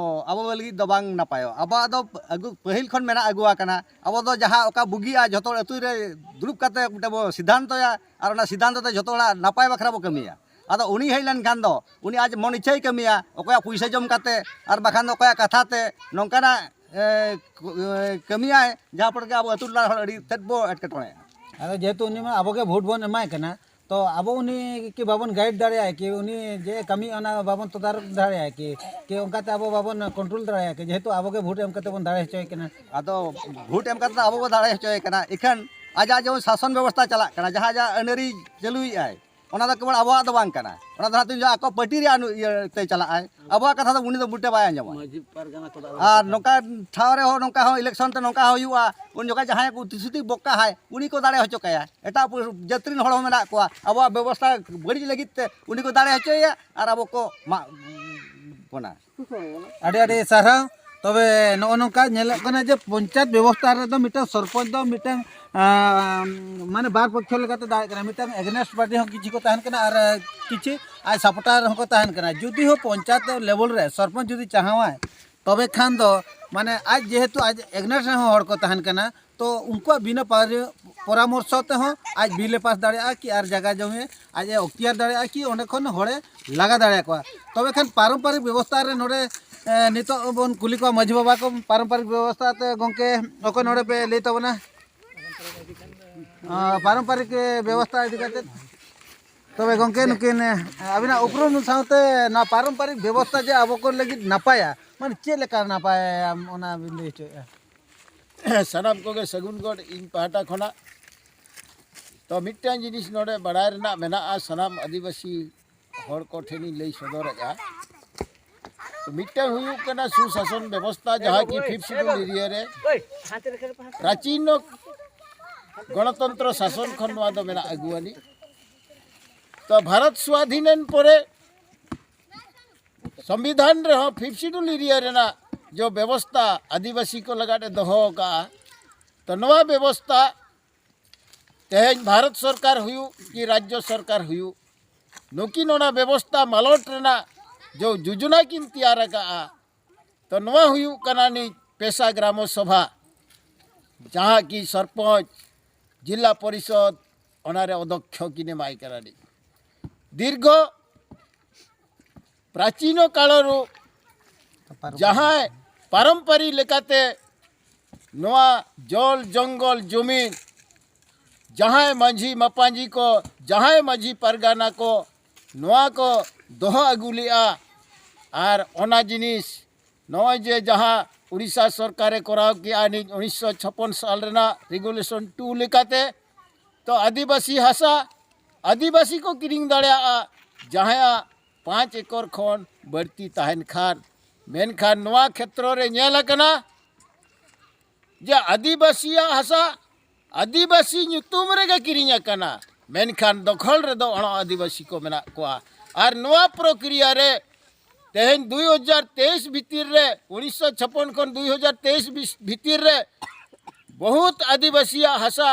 ᱟᱵᱚ ᱞᱟᱹᱜᱤᱫ ᱫᱚ ᱵᱟᱝ ᱱᱟᱯᱟᱭᱚᱜᱼᱟ᱾ ᱟᱵᱚᱣᱟᱜ ᱫᱚ ᱟᱹᱜᱩ ᱯᱟᱹᱦᱤᱞ ᱠᱷᱚᱱ ᱢᱮᱱᱟᱜ ᱟᱹᱜᱩ ᱟᱠᱟᱱᱟ᱾ ᱟᱵᱚ ᱫᱚ ᱡᱟᱦᱟᱸ ᱚᱠᱟ ᱵᱩᱜᱤᱜᱼᱟ, ᱡᱷᱚᱛᱚ ᱦᱚᱲ ᱟᱹᱛᱩ ᱨᱮ ᱫᱩᱲᱩᱵ ᱠᱟᱛᱮ ᱢᱤᱫᱴᱮᱱ ᱵᱚ ᱥᱤᱫᱽᱫᱷᱟᱱᱛᱚᱭᱟ, ᱟᱨ ᱚᱱᱟ ᱥᱤᱫᱽᱫᱷᱟᱱᱛᱚ ᱛᱮ ᱡᱷᱚᱛᱚ ᱦᱚᱲᱟᱜ ᱱᱟᱯᱟᱭ ᱵᱟᱠᱷᱨᱟ ᱵᱚ ᱠᱟᱹᱢᱤᱭᱟ᱾ ᱟᱫᱚ ᱩᱱᱤ ᱦᱮᱡ ᱞᱮᱱᱠᱷᱟᱱ ᱫᱚ ᱩᱱᱤ ᱟᱡ ᱢᱚᱱ ᱤᱪᱪᱷᱟᱹᱭ ᱠᱟᱹᱢᱤᱭᱟ, ᱚᱠᱚᱭᱟᱜ ᱯᱩᱭᱥᱟᱹ ᱡᱚᱢ ᱠᱟᱛᱮ ᱟᱨ ᱵᱟᱠᱷᱟᱱ ᱫᱚ ᱚᱠᱚᱭᱟᱜ ᱠᱟᱛᱷᱟ ᱛᱮ ᱱᱚᱝᱠᱟᱱᱟᱜ, ᱮ, ᱠᱚ-, ᱮ, ᱠᱟᱹᱢᱤᱭᱟᱭ, ᱡᱟᱦᱟᱸ ᱯᱚᱨᱮ ᱜᱮ ᱟᱵᱚ ᱟᱹᱛᱩ ᱴᱚᱞᱟ ᱦᱚᱲ ᱟᱹᱰᱤ ᱛᱮᱫ ᱵᱚ ᱮᱴᱠᱮᱴᱚᱬᱮᱜᱼᱟ᱾ ᱟᱫᱚ ᱡᱮᱦᱮᱛᱩ ᱩᱱᱤ ᱢᱟ ᱟᱵᱚ ᱜᱮ ᱵᱷᱳᱴ ᱵᱚᱱ ᱮᱢᱟᱭ ᱠᱟᱱᱟ, ᱛᱚ ᱟᱵᱚ ᱩᱱᱤ ᱠᱤ ᱵᱟᱵᱚᱱ ᱜᱟᱭᱤᱰ ᱫᱟᱲᱮᱭᱟᱭᱟ ᱠᱤ? ᱩᱱᱤ ᱡᱮ ᱠᱟᱹᱢᱤ ᱚᱱᱟ ᱵᱟᱵᱚᱱ ᱛᱚᱫᱟᱨᱚᱠ ᱫᱟᱲᱮᱭᱟᱭᱟ ᱠᱤ? ᱠᱤ ᱚᱱᱠᱟᱛᱮ ᱟᱵᱚ ᱵᱟᱵᱚᱱ ᱠᱚᱱᱴᱨᱳᱞ ᱫᱟᱲᱮᱭᱟᱭᱟ ᱠᱤ? ᱡᱮᱦᱮᱛᱩ ᱟᱵᱚ ᱜᱮ ᱵᱷᱳᱴ ᱮᱢ ᱠᱟᱛᱮ ᱵᱚᱱ ᱫᱟᱲᱮ ᱦᱚᱪᱚᱭᱮ ᱠᱟᱱᱟ᱾ ᱟᱫᱚ ᱵᱷᱳᱴ ᱮᱢ ᱠᱟᱛᱮ ᱫᱚ ᱟᱵᱚ ᱵᱚ ᱫᱟᱲᱮ ᱦᱚᱪᱚᱭᱮ ᱠᱟᱱᱟ, ᱤᱠᱷᱟᱹᱱ ᱟᱡᱟᱜ ᱡᱮᱢᱚᱱ ᱥᱟᱥᱚᱱ ᱵᱮᱵᱚᱥᱛᱷᱟ ᱪᱟᱞᱟᱜ ᱠᱟᱱᱟ, ᱡᱟᱦᱟᱸ ᱟᱡᱟᱜ ᱟᱹᱱ ᱟᱹᱨᱤ ᱪᱟᱹᱞᱩᱭᱮᱫᱼᱟᱭ, ᱚᱱᱟ ᱫᱚ ᱠᱮᱵᱚᱞ ᱟᱵᱚᱣᱟᱜ ᱫᱚ ᱵᱟᱝ ᱠᱟᱱᱟ᱾ ᱚᱱᱟ ᱫᱚ ᱦᱟᱸᱜ ᱛᱤᱱ ᱡᱚᱦᱚᱜ ᱟᱠᱚ ᱯᱟᱹᱴᱤ ᱨᱮᱭᱟᱜ ᱱᱩ-, ᱤᱭᱟᱹ ᱛᱮ ᱪᱟᱞᱟᱜᱼᱟᱭ, ᱟᱵᱚᱣᱟᱜ ᱠᱟᱛᱷᱟ ᱫᱚ ᱩᱱᱤ ᱫᱚ ᱢᱚᱴᱮ ᱵᱟᱭ ᱟᱸᱡᱚᱢᱟ᱾ ᱢᱟᱹᱡᱷᱤ ᱯᱟᱨᱜᱟᱱᱟ ᱠᱚᱫᱚ ᱟᱞᱚ ᱟᱨ ᱠᱟᱛᱷᱟ᱾ ᱱᱚᱝᱠᱟ ᱴᱷᱟᱶ ᱨᱮᱦᱚᱸ ᱱᱚᱝᱠᱟ ᱦᱚᱸ ᱤᱞᱮᱠᱥᱚᱱ ᱛᱮ ᱱᱚᱝᱠᱟ ᱦᱚᱸ ᱦᱩᱭᱩᱜᱼᱟ, ᱩᱱ ᱡᱚᱠᱷᱟᱡ ᱡᱟᱦᱟᱸᱭ ᱠᱚ ᱛᱤᱥᱩᱛᱤ ᱵᱚᱠᱟ ᱦᱟᱭ, ᱩᱱᱤ ᱠᱚ ᱫᱟᱲᱮ ᱦᱚᱪᱚ ᱠᱟᱭᱟ᱾ ᱮᱴᱟᱜ ᱯᱩ-, ᱡᱟᱹᱛ ᱨᱮᱱ ᱦᱚᱲ ᱦᱚᱸ ᱢᱮᱱᱟᱜ ᱠᱚᱣᱟ, ᱟᱵᱚᱣᱟᱜ ᱵᱮᱵᱚᱥᱛᱷᱟ ᱵᱟᱹᱲᱤᱡ ᱞᱟᱹᱜᱤᱫ ᱛᱮ ᱩᱱᱤ ᱠᱚ ᱫᱟᱲᱮ ᱦᱚᱪᱚᱭᱮᱭᱟ ᱟᱨ ᱟᱵᱚ ᱠᱚ ᱢᱟᱜ ᱵᱚᱱᱟ᱾ ᱟᱹᱰᱤ ᱟᱹᱰᱤ ᱥᱟᱨᱦᱟᱣ᱾ ᱛᱚᱵᱮ ᱱᱚᱜᱼᱚ ᱱᱚᱝᱠᱟ ᱧᱮᱞᱚᱜ ᱠᱟᱱᱟ ᱡᱮ ᱯᱚᱧᱪᱟᱭᱮᱛ ᱵᱮᱵᱚᱥᱛᱷᱟ ᱨᱮᱫᱚ ᱢᱤᱫᱴᱟᱝ ᱥᱚᱨᱯᱚᱧᱪ ᱫᱚ ᱢᱤᱫᱴᱟᱝ, ᱟᱸ, ᱢᱟᱱᱮ ᱵᱟᱨ ᱯᱚᱠᱠᱷᱚ ᱞᱮᱠᱟᱛᱮ ᱫᱟᱲᱮᱭᱟᱜ ᱠᱟᱱᱟ, ᱢᱤᱫᱴᱟᱝ ᱮᱜᱽᱱᱮᱥᱴ ᱯᱟᱨᱴᱤ ᱦᱚᱸ ᱠᱤᱪᱷᱩ ᱠᱚ ᱛᱟᱦᱮᱱ ᱠᱟᱱᱟ ᱟᱨ ᱠᱤᱪᱷᱩ ᱟᱡ ᱥᱟᱯᱳᱨᱴᱟᱨ ᱦᱚᱸᱠᱚ ᱛᱟᱦᱮᱱ ᱠᱟᱱᱟ᱾ ᱡᱩᱫᱤ ᱦᱚᱸ ᱯᱚᱧᱪᱟᱭᱮᱛ ᱞᱮᱵᱮᱞ ᱨᱮ ᱥᱚᱨᱯᱚᱧᱪ ᱡᱩᱫᱤ ᱪᱟᱦᱟᱣᱟᱭ, ᱛᱚᱵᱮ ᱠᱷᱟᱱ ᱫᱚ ᱢᱟᱱᱮ ᱟᱡ ᱡᱮᱦᱮᱛᱩ ᱟᱡ ᱮᱜᱽᱱᱮᱥᱴ ᱨᱮᱦᱚᱸ ᱦᱚᱲ ᱠᱚ ᱛᱟᱦᱮᱱ ᱠᱟᱱᱟ, ᱛᱚ ᱩᱱᱠᱩᱣᱟᱜ ᱵᱤᱱᱟᱹ ᱯᱟᱨ-, ᱯᱚᱨᱟᱢᱚᱨᱥᱚ ᱛᱮᱦᱚᱸ ᱟᱡ ᱵᱤᱞ ᱮ ᱯᱟᱥ ᱫᱟᱲᱮᱭᱟᱜᱼᱟ ᱠᱤ ᱟᱨ ᱡᱟᱭᱜᱟ ᱡᱚᱢᱤ ᱟᱡ ᱮ ᱚᱠᱛᱤᱭᱟᱨ ᱫᱟᱲᱮᱭᱟᱜᱼᱟ ᱠᱤ ᱚᱸᱰᱮ ᱠᱷᱚᱱ ᱦᱚᱲᱮ ᱞᱟᱜᱟ ᱫᱟᱲᱮᱭᱟᱠᱚᱣᱟ᱾ ᱛᱚᱵᱮ ᱠᱷᱟᱱ ᱯᱟᱨᱚᱢᱯᱟᱨᱤᱠ ᱵᱮᱵᱚᱥᱛᱷᱟ ᱨᱮ ᱱᱚᱰᱮ, ᱮ, ᱱᱤᱛᱚᱜ ᱵᱚᱱ ᱠᱩᱞᱤ ᱠᱚᱣᱟ ᱢᱟᱹᱡᱷᱤ ᱵᱟᱵᱟ ᱠᱚ, ᱯᱟᱨᱚᱢᱯᱟᱨᱤᱠ ᱵᱮᱵᱚᱥᱛᱷᱟ ᱛᱮ ᱜᱚᱢᱠᱮ ᱚᱠᱚᱭ ᱱᱚᱰᱮ ᱯᱮ ᱞᱟᱹᱭ ᱛᱟᱵᱚᱱᱟ? ᱟ, ᱯᱟᱨᱚᱢᱯᱟᱨᱤᱠ ᱵᱮᱵᱚᱥᱛᱷᱟ ᱤᱫᱤ ᱠᱟᱛᱮ᱾ ᱛᱚᱵᱮ ᱜᱚᱢᱠᱮ, ᱱᱩᱠᱤᱱ ᱟᱹᱵᱤᱱᱟᱜ ᱩᱯᱨᱩᱢ ᱥᱟᱶᱛᱮ ᱱᱚᱣᱟ ᱯᱟᱨᱚᱢᱯᱟᱨᱤᱠ ᱵᱮᱵᱚᱥᱛᱷᱟ ᱡᱮ ᱟᱵᱚ ᱠᱚ ᱞᱟᱹᱜᱤᱫ ᱱᱟᱯᱟᱭᱟ, ᱢᱟᱱᱮ ᱪᱮᱫ ᱞᱮᱠᱟ ᱱᱟᱯᱟᱭᱟ, ᱚᱱᱟ ᱵᱤᱱ ᱞᱟᱹᱭ ᱦᱚᱪᱚᱭᱮᱫᱼᱟ? ᱥᱟᱱᱟᱢ ᱠᱚᱜᱮ ᱥᱟᱹᱜᱩᱱ ᱜᱚᱰ ᱤᱧ ᱯᱟᱦᱴᱟ ᱠᱷᱚᱱᱟᱜ᱾ ᱛᱚ, ᱢᱤᱫᱴᱟᱝ ᱡᱤᱱᱤᱥ ᱱᱚᱰᱮ ᱵᱟᱲᱟᱭ ᱨᱮᱱᱟᱜ ᱢᱮᱱᱟᱜᱼᱟ, ᱥᱟᱱᱟᱢ ᱟᱹᱫᱤᱵᱟᱹᱥᱤ ᱦᱚᱲ ᱠᱚ ᱴᱷᱮᱱᱤᱧ ᱞᱟᱹᱭ ᱥᱚᱫᱚᱨᱮᱫᱼᱟ᱾ ᱛᱚ, ᱢᱤᱫᱴᱟᱝ ᱦᱩᱭᱩᱜ ᱠᱟᱱᱟ ᱥᱩᱥᱟᱥᱚᱱ ᱵᱮᱵᱚᱥᱛᱷᱟ, ᱡᱟᱦᱟᱸ ᱠᱤ ᱯᱷᱤᱯᱛᱷ ᱥᱤᱰᱩᱞ ᱮᱨᱤᱭᱟ ᱨᱮ ᱯᱨᱟᱪᱤᱱ ᱜᱚᱬᱚᱛᱚᱱᱛᱨᱚ ᱥᱟᱥᱚᱱ ᱠᱷᱚᱱ ᱱᱚᱣᱟ ᱫᱚ ᱢᱮᱱᱟᱜ ᱟᱹᱜᱩᱣᱟᱱᱤᱡ᱾ ᱛᱚ, ᱵᱷᱟᱨᱚᱛ ᱥᱣᱟᱫᱷᱤᱱᱮᱱ ᱯᱚᱨᱮ ᱥᱚᱝᱵᱤᱫᱷᱟᱱ ᱨᱮᱦᱚᱸ ᱯᱷᱤᱯᱛᱷ ᱥᱤᱰᱩᱞ ᱮᱨᱤᱭᱟ ᱨᱮᱱᱟᱜ ᱡᱚ ᱵᱮᱵᱚᱥᱛᱷᱟ ᱟᱹᱫᱤᱵᱟᱹᱥᱤ ᱠᱚ ᱞᱟᱹᱜᱤᱫ ᱮ ᱫᱚᱦᱚ ᱟᱠᱟᱫᱼᱟ᱾ ᱛᱚ, ᱱᱚᱣᱟ ᱵᱮᱵᱚᱥᱛᱷᱟ ᱛᱮᱦᱮᱧ ᱵᱷᱟᱨᱚᱛ ᱥᱚᱨᱠᱟᱨ ᱦᱩᱭᱩᱜ ᱠᱤ ᱨᱟᱡᱽᱡᱚ ᱥᱚᱨᱠᱟᱨ ᱦᱩᱭᱩᱜ, ᱱᱩᱠᱤᱱ ᱚᱱᱟ ᱵᱮᱵᱚᱥᱛᱷᱟ ᱢᱟᱞᱚᱴ ᱨᱮᱱᱟᱜ ᱡᱚ ᱡᱳᱡᱚᱱᱟ ᱠᱤᱱ ᱛᱮᱭᱟᱨ ᱟᱠᱟᱫᱼᱟ᱾ ᱛᱚ, ᱱᱚᱣᱟ ᱦᱩᱭᱩᱜ ᱠᱟᱱᱟ ᱱᱤᱡ ᱯᱮᱥᱟ ᱜᱨᱟᱢᱚ ᱥᱚᱵᱷᱟ, ᱡᱟᱦᱟᱸ ᱠᱤ ᱥᱚᱨᱯᱚᱧᱪ, ᱡᱤᱞᱟ ᱯᱚᱨᱤᱥᱚᱫ, ᱚᱱᱟᱨᱮ ᱚᱫᱷᱚᱠᱷᱚ ᱠᱤᱱ ᱮᱢᱟᱭ ᱠᱟᱱᱟ ᱱᱤᱡ᱾ ᱫᱤᱨᱜᱷᱚ ᱯᱨᱟᱪᱤᱱ ᱠᱟᱞᱚᱨᱩ ᱡᱟᱦᱟᱸᱭ ᱯᱟᱨᱚᱢᱯᱟᱨᱤ ᱞᱮᱠᱟᱛᱮ ᱱᱚᱣᱟ ᱡᱚᱞ ᱡᱚᱝᱜᱚᱞ ᱡᱚᱢᱤᱱ ᱡᱟᱦᱟᱸᱭ ᱢᱟᱹᱡᱷᱤ ᱢᱟᱯᱟᱧᱡᱤ ᱠᱚ, ᱡᱟᱦᱟᱸᱭ ᱢᱟᱹᱡᱷᱤ ᱯᱟᱨᱜᱟᱱᱟ ᱠᱚ ᱱᱚᱣᱟ ᱠᱚ ᱫᱚᱦᱚ ᱟᱹᱜᱩ ᱞᱮᱜᱼᱟ᱾ ᱟᱨ ᱚᱱᱟ ᱡᱤᱱᱤᱥ ᱱᱚᱜᱼᱚᱭ ᱡᱮ ᱡᱟᱦᱟᱸ ᱩᱲᱤᱥᱥᱟ ᱥᱚᱨᱠᱟᱨᱮ ᱠᱚᱨᱟᱣ ᱠᱮᱜᱼᱟ ᱱᱤᱡ ᱩᱱᱤᱥᱥᱚ ᱪᱷᱟᱯᱚᱱ ᱥᱟᱞ ᱨᱮᱱᱟᱜ ᱨᱮᱜᱩᱞᱮᱥᱚᱱ ᱴᱩ ᱞᱮᱠᱟᱛᱮ, ᱛᱚ ᱟᱹᱫᱤᱵᱟᱹᱥᱤ ᱦᱟᱥᱟ ᱟᱹᱫᱤᱵᱟᱹᱥᱤ ᱠᱚ ᱠᱤᱨᱤᱧ ᱫᱟᱲᱮᱭᱟᱜᱼᱟ, ᱡᱟᱦᱟᱸᱭᱟᱜ ᱯᱟᱸᱪ ᱮᱠᱚᱨ ᱠᱷᱚᱱ ᱵᱟᱹᱲᱛᱤ ᱛᱟᱦᱮᱱ ᱠᱷᱟᱱ᱾ ᱢᱮᱱᱠᱷᱟᱱ ᱱᱚᱣᱟ ᱠᱷᱮᱛᱨᱚ ᱨᱮ ᱧᱮᱞ ᱟᱠᱟᱱᱟ ᱡᱮ ᱟᱹᱫᱤᱵᱟᱹᱥᱤᱭᱟᱜ ᱦᱟᱥᱟ ᱟᱹᱫᱤᱵᱟᱹᱥᱤ ᱧᱩᱛᱩᱢ ᱨᱮᱜᱮ ᱠᱤᱨᱤᱧ ᱟᱠᱟᱱᱟ, ᱢᱮᱱᱠᱷᱟᱱ ᱫᱚᱠᱷᱚᱞ ᱨᱮᱫᱚ ᱚᱱᱟ ᱟᱹᱫᱤᱵᱟᱹᱥᱤ ᱠᱚ ᱢᱮᱱᱟᱜ ᱠᱚᱣᱟ᱾ ᱟᱨ ᱱᱚᱣᱟ ᱯᱨᱚᱠᱨᱤᱭᱟ ᱨᱮ ᱛᱮᱦᱮᱧ ᱫᱩᱭ ᱦᱟᱡᱟᱨ ᱛᱮᱭᱤᱥ ᱵᱷᱤᱛᱤᱨ ᱨᱮ, ᱩᱱᱤᱥᱥᱚ ᱪᱷᱟᱯᱚᱱ ᱠᱷᱚᱱ ᱫᱩᱭ ᱦᱟᱡᱟᱨ ᱛᱮᱭᱤᱥ ᱵᱷᱤᱛᱤᱨ ᱨᱮ ᱵᱚᱦᱩᱛ ᱟᱹᱫᱤᱵᱟᱹᱥᱤᱭᱟᱜ ᱦᱟᱥᱟ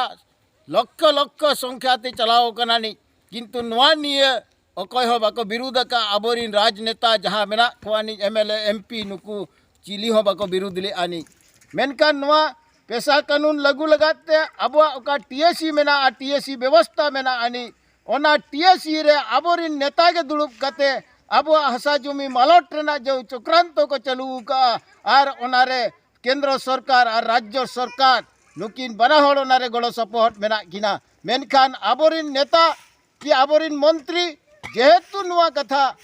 ᱞᱚᱠᱠᱷᱚ ᱞᱚᱠᱠᱷᱚ ᱥᱚᱝᱠᱷᱟ ᱛᱮ ᱪᱟᱞᱟᱣ ᱟᱠᱟᱱᱟ ᱱᱤᱡ, ᱠᱤᱱᱛᱩ ᱱᱚᱣᱟ ᱱᱤᱭᱟᱹ ᱚᱠᱚᱭ ᱦᱚᱸ ᱵᱟᱠᱚ ᱵᱤᱨᱩᱫᱷ ᱟᱠᱟᱫ᱾ ᱟᱵᱚᱨᱤᱱ ᱨᱟᱡᱽᱱᱮᱛᱟ ᱡᱟᱦᱟᱸ ᱢᱮᱱᱟᱜ ᱠᱚᱣᱟ ᱱᱤᱡ, M L A, M P, ᱱᱩᱠᱩ ᱪᱤᱞᱤ ᱦᱚᱸ ᱵᱟᱠᱚ ᱵᱤᱨᱩᱫᱷ ᱞᱮᱫᱼᱟ ᱱᱤᱡ᱾ ᱢᱮᱱᱠᱷᱟᱱ ᱱᱚᱣᱟ ᱯᱮᱥᱟ ᱠᱟᱹᱱᱩᱱ ᱞᱟᱹᱜᱩ ᱞᱟᱜᱟᱫ ᱛᱮ ᱟᱵᱚᱣᱟᱜ ᱚᱠᱟ ᱴᱤ ᱮ ᱥᱤ ᱢᱮᱱᱟᱜᱼᱟ, ᱴᱤ ᱮ ᱥᱤ ᱵᱮᱵᱚᱥᱛᱷᱟ ᱢᱮᱱᱟᱜᱼᱟ ᱱᱤᱡ, ᱚᱱᱟ ᱴᱤ ᱮ ᱥᱤ ᱨᱮ ᱟᱵᱚᱨᱤᱱ ᱱᱮᱛᱟ ᱜᱮ ᱫᱩᱲᱩᱵ ᱠᱟᱛᱮ ᱟᱵᱚᱣᱟᱜ ᱦᱟᱥᱟ ᱡᱩᱢᱤ ᱢᱟᱞᱚᱴ ᱨᱮᱱᱟᱜ ᱡᱮ ᱪᱚᱠᱨᱟᱱᱛᱚ ᱠᱚ ᱪᱟᱹᱞᱩ ᱟᱠᱟᱫᱼᱟ, ᱟᱨ ᱚᱱᱟᱨᱮ ᱠᱮᱱᱫᱨᱚ ᱥᱚᱨᱠᱟᱨ ᱟᱨ ᱨᱟᱡᱽᱡᱚ ᱥᱚᱨᱠᱟᱨ ᱱᱩᱠᱤᱱ ᱵᱟᱱᱟ ᱦᱚᱲ ᱚᱱᱟᱨᱮ ᱜᱚᱲᱚ ᱥᱚᱯᱚᱦᱚᱫ ᱢᱮᱱᱟᱜ ᱠᱤᱱᱟ᱾ ᱢᱮᱱᱠᱷᱟᱱ ᱟᱵᱚᱨᱤᱱ ᱱᱮᱛᱟ ᱠᱤ ᱟᱵᱚᱨᱤᱱ ᱢᱚᱱᱛᱨᱤ ᱡᱮᱦᱮᱛᱩ ᱱᱚᱣᱟ ᱠᱟᱛᱷᱟ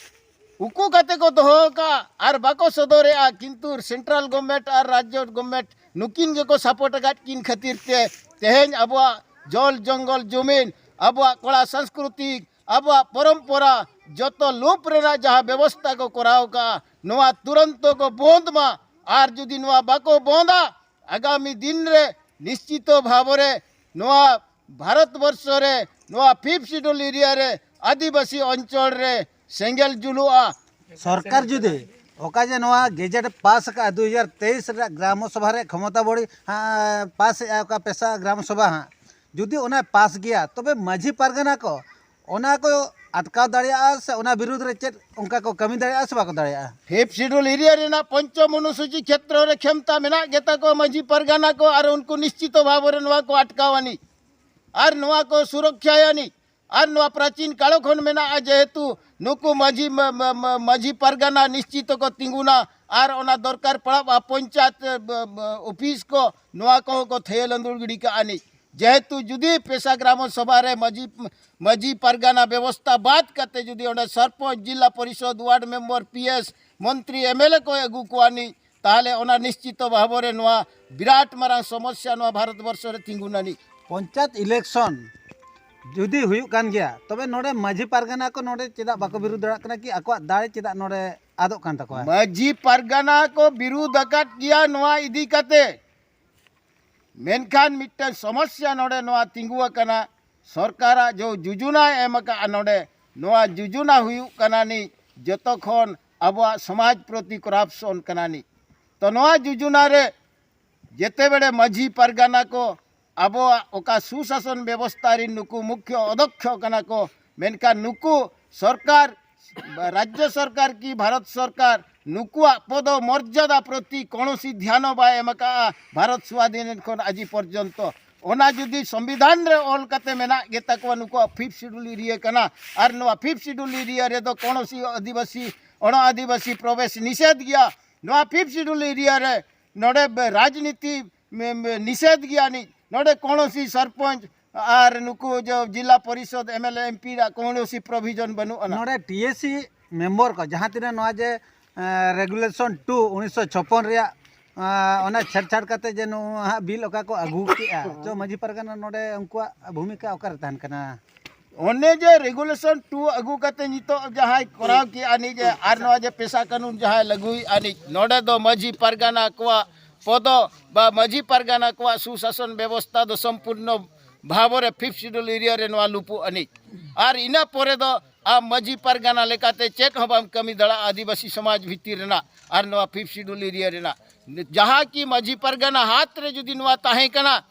ᱩᱠᱩ ᱠᱟᱛᱮ ᱠᱚ ᱫᱚᱦᱚ ᱟᱠᱟᱫᱼᱟ ᱟᱨ ᱵᱟᱠᱚ ᱥᱚᱫᱚᱨᱮᱜᱼᱟ, ᱠᱤᱱᱛᱩ ᱥᱮᱱᱴᱨᱟᱞ ᱜᱚᱵᱷᱢᱮᱱᱴ ᱟᱨ ᱨᱟᱡᱽᱡᱚ ᱜᱚᱵᱷᱢᱮᱱᱴ ᱱᱩᱠᱤᱱ ᱜᱮᱠᱚ ᱥᱟᱯᱳᱨᱴ ᱟᱠᱟᱫ ᱠᱤᱱ ᱠᱷᱟᱹᱛᱤᱨ ᱛᱮ ᱛᱮᱦᱮᱧ ᱟᱵᱚᱣᱟᱜ ᱡᱚᱞ ᱡᱚᱝᱜᱚᱞ ᱡᱚᱢᱤᱱ, ᱟᱵᱚᱣᱟᱜ ᱠᱚᱞᱟ ᱥᱚᱝᱥᱠᱨᱤᱛᱤ, ᱟᱵᱚᱣᱟᱜ ᱯᱚᱨᱚᱢᱯᱚᱨᱟ ᱡᱚᱛᱚ ᱞᱳᱯ ᱨᱮᱱᱟᱜ ᱡᱟᱦᱟᱸ ᱵᱮᱵᱚᱥᱛᱷᱟ ᱠᱚ ᱠᱚᱨᱟᱣ ᱟᱠᱟᱫᱼᱟ, ᱱᱚᱣᱟ ᱛᱩᱨᱚᱱᱛᱚ ᱠᱚ ᱵᱚᱱᱫ ᱢᱟ᱾ ᱟᱨ ᱡᱩᱫᱤ ᱱᱚᱣᱟ ᱵᱟᱠᱚ ᱵᱚᱱᱫᱟ, ᱟᱜᱟᱢᱤ ᱫᱤᱱ ᱨᱮ ᱱᱤᱥᱪᱤᱛᱚ ᱵᱷᱟᱵᱚᱨᱮ ᱱᱚᱣᱟ ᱵᱷᱟᱨᱚᱛ ᱵᱚᱨᱥᱚ ᱨᱮ ᱱᱚᱣᱟ ᱯᱷᱤᱯᱛᱷ ᱥᱤᱰᱩᱞ ᱮᱨᱤᱭᱟ ᱨᱮ ᱟᱹᱫᱤᱵᱟᱹᱥᱤ ᱚᱧᱪᱚᱞ ᱨᱮ ᱥᱮᱸᱜᱮᱞ ᱡᱩᱞᱩᱜᱼᱟ᱾ ᱥᱚᱨᱠᱟᱨ ᱡᱩᱫᱤ ᱚᱠᱟ ᱡᱮ ᱱᱚᱣᱟ ᱜᱮᱡᱮᱴ ᱯᱟᱥ ᱟᱠᱟᱫᱼᱟ ᱫᱩ ᱦᱟᱡᱟᱨ ᱛᱮᱭᱤᱥ ᱨᱮᱭᱟᱜ ᱜᱨᱟᱢᱚ ᱥᱚᱵᱷᱟ ᱨᱮᱭᱟᱜ ᱠᱷᱚᱢᱚᱛᱟ ᱵᱚᱲᱤ, ᱦᱟᱸ, ᱯᱟᱥ ᱮᱫᱼᱟ ᱚᱠᱟ ᱯᱮᱥᱟ ᱜᱨᱟᱢ ᱥᱚᱵᱷᱟ ᱦᱟᱸᱜ, ᱡᱩᱫᱤ ᱚᱱᱟᱭ ᱯᱟᱥ ᱜᱮᱭᱟ ᱛᱚᱵᱮ ᱢᱟᱹᱡᱷᱤ ᱯᱟᱨᱜᱟᱱᱟ ᱠᱚ ᱚᱱᱟ ᱠᱚ ᱟᱴᱠᱟᱣ ᱫᱟᱲᱮᱭᱟᱜᱼᱟ ᱥᱮ ᱚᱱᱟ ᱵᱤᱨᱩᱫᱽ ᱨᱮ ᱪᱮᱫ ᱚᱱᱠᱟ ᱠᱚ ᱠᱟᱹᱢᱤ ᱫᱟᱲᱮᱭᱟᱜᱼᱟ ᱥᱮ ᱵᱟᱠᱚ ᱫᱟᱲᱮᱭᱟᱜᱼᱟ? ᱯᱷᱤᱯᱛᱷ ᱥᱤᱰᱩᱞ ᱮᱨᱤᱭᱟ ᱨᱮᱱᱟᱜ ᱯᱚᱧᱪᱚᱢ ᱚᱱᱩᱥᱩᱪᱤ ᱠᱷᱮᱛᱨᱚ ᱨᱮ ᱠᱷᱮᱢᱛᱟ ᱢᱮᱱᱟᱜ ᱜᱮᱛᱟ ᱠᱚᱣᱟ ᱢᱟᱹᱡᱷᱤ ᱯᱟᱨᱜᱟᱱᱟ ᱠᱚ, ᱟᱨ ᱩᱱᱠᱩ ᱱᱤᱥᱪᱤᱛᱚ ᱵᱷᱟᱵᱚ ᱨᱮ ᱱᱚᱣᱟ ᱠᱚ ᱟᱴᱠᱟᱣ ᱟᱹᱱᱤᱡ ᱟᱨ ᱱᱚᱣᱟ ᱠᱚ ᱥᱩᱨᱚᱠᱷᱟᱭ ᱟᱹᱱᱤᱡ ᱟᱨ ᱱᱚᱣᱟ ᱯᱨᱟᱪᱤᱱ ᱠᱟᱞᱚ ᱠᱷᱚᱱ ᱢᱮᱱᱟᱜᱼᱟ, ᱡᱮᱦᱮᱛᱩ ᱱᱩᱠᱩ ᱢᱟᱹᱡᱷᱤ ᱢᱟ-, ᱢᱟ-, ᱢᱟ-, ᱢᱟᱹᱡᱷᱤ ᱯᱟᱨᱜᱟᱱᱟ ᱱᱤᱥᱪᱤᱛᱚ ᱠᱚ ᱛᱤᱸᱜᱩᱱᱟ ᱟᱨ ᱚᱱᱟ ᱫᱚᱨᱠᱟᱨ ᱯᱟᱲᱟᱜᱼᱟ ᱯᱚᱧᱪᱟᱭᱮᱛ, ᱮ, ᱵ-, ᱵ-, ᱚᱯᱷᱤᱥ ᱠᱚ ᱱᱚᱣᱟ ᱠᱚᱦᱚᱸ ᱠᱚ ᱛᱷᱟᱹᱭᱟᱹ ᱞᱟᱹᱫᱩᱲ ᱜᱤᱰᱤ ᱠᱟᱜᱼᱟ ᱱᱤᱡ᱾ ᱡᱮᱦᱮᱛᱩ ᱡᱩᱫᱤ ᱯᱮᱥᱟ ᱜᱨᱟᱢᱚ ᱥᱚᱵᱷᱟ ᱨᱮ ᱢᱟᱹᱡᱷᱤ, ᱢᱟᱹᱡᱷᱤ ᱯᱟᱨᱜᱟᱱᱟ ᱵᱮᱵᱚᱥᱛᱷᱟ ᱵᱟᱫ ᱠᱟᱛᱮ ᱡᱩᱫᱤ ᱚᱸᱰᱮ ᱥᱚᱨᱯᱚᱧᱪ, ᱡᱤᱞᱟ ᱯᱚᱨᱤᱥᱚᱫ, ᱣᱟᱨᱰ ᱢᱮᱢᱵᱚᱨ, ᱯᱤ ᱮᱥ, ᱢᱚᱱᱛᱨᱤ, ᱮᱢ ᱮᱞ ᱮ ᱠᱚ ᱟᱹᱜᱩ ᱠᱚᱣᱟ ᱱᱤᱡ, ᱛᱟᱦᱚᱞᱮ ᱚᱱᱟ ᱱᱤᱥᱪᱤᱛᱚ ᱵᱷᱟᱵᱚ ᱨᱮ ᱱᱚᱣᱟ ᱵᱤᱨᱟᱴ ᱢᱟᱨᱟᱝ ᱥᱚᱢᱚᱥᱥᱟ ᱱᱚᱣᱟ ᱵᱷᱟᱨᱚᱛ ᱵᱚᱨᱥᱚ ᱨᱮ ᱛᱤᱸᱜᱩᱱᱟ ᱱᱤᱡ᱾ ᱯᱚᱧᱪᱟᱭᱮᱛ ᱤᱞᱮᱠᱥᱚᱱ ᱡᱩᱫᱤ ᱦᱩᱭᱩᱜ ᱠᱟᱱ ᱜᱮᱭᱟ, ᱛᱚᱵᱮ ᱱᱚᱰᱮ ᱢᱟᱹᱡᱷᱤ ᱯᱟᱨᱜᱟᱱᱟ ᱠᱚ ᱱᱚᱰᱮ ᱪᱮᱫᱟᱜ ᱵᱟᱠᱚ ᱵᱤᱨᱩᱫᱷ ᱫᱟᱲᱮᱭᱟᱜ ᱠᱟᱱᱟ ᱠᱤ ᱟᱠᱚᱣᱟᱜ ᱫᱟᱲᱮ ᱪᱮᱫᱟᱜ ᱱᱚᱰᱮ ᱟᱫᱚᱜ ᱠᱟᱱ ᱛᱟᱠᱚᱣᱟ? ᱢᱟᱹᱡᱷᱤ ᱯᱟᱨᱜᱟᱱᱟ ᱠᱚ ᱵᱤᱨᱩᱫᱷ ᱟᱠᱟᱫ ᱜᱮᱭᱟ ᱱᱚᱣᱟ ᱤᱫᱤ ᱠᱟᱛᱮ, ᱢᱮᱱᱠᱷᱟᱱ ᱢᱤᱫᱴᱟᱝ ᱥᱚᱢᱚᱥᱥᱟ ᱱᱚᱰᱮ ᱱᱚᱣᱟ ᱛᱤᱸᱜᱩ ᱟᱠᱟᱱᱟ, ᱥᱚᱨᱠᱟᱨᱟᱜ ᱡᱚ ᱡᱳᱡᱚᱱᱟᱭ ᱮᱢ ᱟᱠᱟᱫᱼᱟ ᱱᱚᱰᱮ, ᱱᱚᱣᱟ ᱡᱳᱡᱚᱱᱟ ᱦᱩᱭᱩᱜ ᱠᱟᱱᱟ ᱱᱤᱡ ᱡᱚᱛᱚ ᱠᱷᱚᱱ ᱟᱵᱚᱣᱟᱜ ᱥᱚᱢᱟᱡᱽ ᱯᱨᱚᱛᱤ ᱠᱚᱨᱟᱯᱥᱚᱱ ᱠᱟᱱᱟ ᱱᱤᱡ᱾ ᱛᱚ ᱱᱚᱣᱟ ᱡᱳᱡᱚᱱᱟ ᱨᱮ ᱡᱮᱛᱮ ᱵᱮᱲᱮ ᱢᱟᱹᱡᱷᱤ ᱯᱟᱨᱜᱟᱱᱟ ᱠᱚ ᱟᱵᱚᱣᱟᱜ ᱚᱠᱟ ᱥᱩᱥᱟᱥᱚᱱ ᱵᱮᱵᱚᱥᱛᱷᱟ ᱨᱮᱱ ᱱᱩᱠᱩ ᱢᱩᱠᱷᱭᱚ ᱚᱫᱷᱚᱠᱷᱚ ᱠᱟᱱᱟ ᱠᱚ, ᱢᱮᱱᱠᱷᱟᱱ ᱱᱩᱠᱩ ᱥᱚᱨᱠᱟᱨ, ᱨᱟᱡᱽᱡᱚ ᱥᱚᱨᱠᱟᱨ ᱠᱤ ᱵᱷᱟᱨᱚᱛ ᱥᱚᱨᱠᱟᱨ ᱱᱩᱠᱩᱣᱟᱜ ᱯᱚᱫᱚ ᱢᱚᱨᱡᱟᱫᱟ ᱯᱨᱚᱛᱤ ᱠᱚᱱᱚᱥᱤ ᱫᱷᱭᱟᱱ ᱦᱚᱸ ᱵᱟᱭ ᱮᱢ ᱟᱠᱟᱫᱼᱟ ᱵᱷᱟᱨᱚᱛ ᱥᱣᱟᱫᱷᱤᱱ ᱠᱷᱚᱱ ᱟᱡᱤ ᱯᱚᱨᱡᱚᱱᱛᱚ᱾ ᱚᱱᱟ ᱡᱩᱫᱤ ᱥᱚᱝᱵᱤᱫᱷᱟᱱ ᱨᱮ ᱚᱞ ᱠᱟᱛᱮ ᱢᱮᱱᱟᱜ ᱜᱮᱛᱟ ᱠᱚᱣᱟ ᱱᱩᱠᱩᱣᱟᱜ ᱯᱷᱤᱯᱛᱷ ᱥᱤᱰᱩᱞ ᱮᱨᱤᱭᱟ ᱠᱟᱱᱟ, ᱟᱨ ᱱᱚᱣᱟ ᱯᱷᱤᱯᱛᱷ ᱥᱤᱰᱩᱞ ᱮᱨᱤᱭᱟ ᱨᱮᱫᱚ ᱠᱚᱱᱚᱥᱤ ᱟᱹᱫᱤᱵᱟᱹᱥᱤ, ᱚᱱᱟ ᱟᱹᱫᱤᱵᱟᱹᱥᱤ ᱯᱨᱚᱵᱮᱥ ᱱᱤᱥᱮᱫᱷ ᱜᱮᱭᱟ, ᱱᱚᱣᱟ ᱯᱷᱤᱯᱛᱷ ᱥᱤᱰᱩᱞ ᱮᱨᱤᱭᱟ ᱨᱮ ᱱᱚᱰᱮ ᱵᱮ-, ᱨᱟᱡᱽᱱᱤᱛᱤ ᱢᱮ-, ᱢᱮ-, ᱱᱤᱥᱮᱫᱷ ᱜᱮᱭᱟ ᱱᱤᱡ᱾ ᱱᱚᱰᱮ ᱠᱚᱱᱚᱥᱤ ᱥᱚᱨᱯᱚᱧᱪ, ᱟᱨ ᱱᱩᱠᱩ ᱡᱚ ᱡᱤᱞᱟ ᱯᱚᱨᱤᱥᱚᱫ M L A M P ᱨᱮᱭᱟᱜ ᱠᱳᱱᱳ ᱥᱤ ᱯᱨᱚᱵᱷᱤᱡᱚᱱ ᱵᱟᱹᱱᱩᱜ ᱟᱱᱟ᱾ ᱱᱚᱰᱮ ᱴᱤ ᱮ ᱥᱤ ᱢᱮᱢᱵᱚᱨ ᱠᱚ ᱡᱟᱦᱟᱸ ᱛᱤᱱᱟᱹᱜ ᱱᱚᱣᱟ ᱡᱮ ᱨᱮᱜᱩᱞᱮᱥᱚᱱ ᱴᱩ ᱩᱱᱤᱥᱥᱚ ᱪᱷᱚᱯᱯᱚᱱ ᱨᱮᱭᱟᱜ ᱚᱱᱟ ᱪᱷᱮᱲᱪᱷᱟᱲ ᱠᱟᱛᱮ ᱡᱮ ᱱᱚᱣᱟ ᱦᱟᱸᱜ ᱵᱤᱞ ᱚᱠᱟ ᱠᱚ ᱟᱹᱜᱩ ᱠᱮᱜᱼᱟ, ᱛᱚ ᱢᱟᱹᱡᱷᱤ ᱯᱟᱨᱜᱟᱱᱟ ᱱᱚᱰᱮ ᱩᱱᱠᱩᱣᱟᱜ ᱵᱷᱩᱢᱤᱠᱟ ᱚᱠᱟᱨᱮ ᱛᱟᱦᱮᱱ ᱠᱟᱱᱟ? ᱚᱱᱮ ᱡᱮ ᱨᱮᱜᱩᱞᱮᱥᱚᱱ ᱴᱩ ᱟᱹᱜᱩ ᱠᱟᱛᱮ ᱱᱤᱛᱚᱜ ᱡᱟᱦᱟᱸᱭ ᱠᱚᱨᱟᱣ ᱠᱮᱜᱼᱟ ᱱᱤᱡ ᱟᱨ ᱱᱚᱣᱟ ᱡᱮ ᱯᱮᱥᱟ ᱠᱟᱹᱱᱩᱱ ᱡᱟᱦᱟᱸᱭ ᱞᱟᱹᱜᱩᱭᱮᱜᱼᱟ ᱱᱤᱡ, ᱱᱚᱰᱮ ᱫᱚ ᱢᱟᱹᱡᱷᱤ ᱯᱟᱨᱜᱟᱱᱟ ᱠᱚᱣᱟᱜ ᱯᱚᱫᱚ ᱵᱟ ᱢᱟᱹᱡᱷᱤ ᱯᱟᱨᱜᱟᱱᱟ ᱠᱚᱣᱟᱜ ᱥᱩᱥᱟᱥᱚᱱ ᱵᱮᱵᱚᱥᱛᱷᱟ ᱫᱚ ᱥᱚᱢᱯᱩᱨᱱᱚ ᱵᱷᱟᱵᱚᱨᱮ ᱯᱷᱤᱯᱛᱷ ᱥᱤᱰᱩᱞ ᱮᱨᱤᱭᱟ ᱨᱮ ᱱᱚᱣᱟ ᱞᱩᱯᱩᱜ ᱟᱹᱱᱤᱡ᱾ ᱟᱨ ᱤᱱᱟᱹ ᱯᱚᱨᱮ ᱫᱚ ᱟᱢ ᱢᱟᱹᱡᱷᱤ ᱯᱟᱨᱜᱟᱱᱟ ᱞᱮᱠᱟᱛᱮ ᱪᱮᱫ ᱦᱚᱸ ᱵᱟᱢ ᱠᱟᱹᱢᱤ ᱫᱟᱲᱮᱭᱟᱜᱼᱟ ᱟᱹᱫᱤᱵᱟᱹᱥᱤ ᱥᱚᱢᱟᱡᱽ ᱵᱷᱤᱛᱤᱨ ᱨᱮᱱᱟᱜ ᱟᱨ ᱱᱚᱣᱟ ᱯᱷᱤᱯᱛᱷ ᱥᱤᱰᱩᱞ ᱮᱨᱤᱭᱟ ᱨᱮᱱᱟᱜ᱾ ᱡᱟᱦᱟᱸ ᱠᱤ ᱢᱟᱹᱡᱷᱤ ᱯᱟᱨᱜᱟᱱᱟ ᱦᱟᱛ ᱨᱮ ᱡᱩᱫᱤ ᱱᱚᱣᱟ ᱛᱟᱦᱮᱸ ᱠᱟᱱᱟ,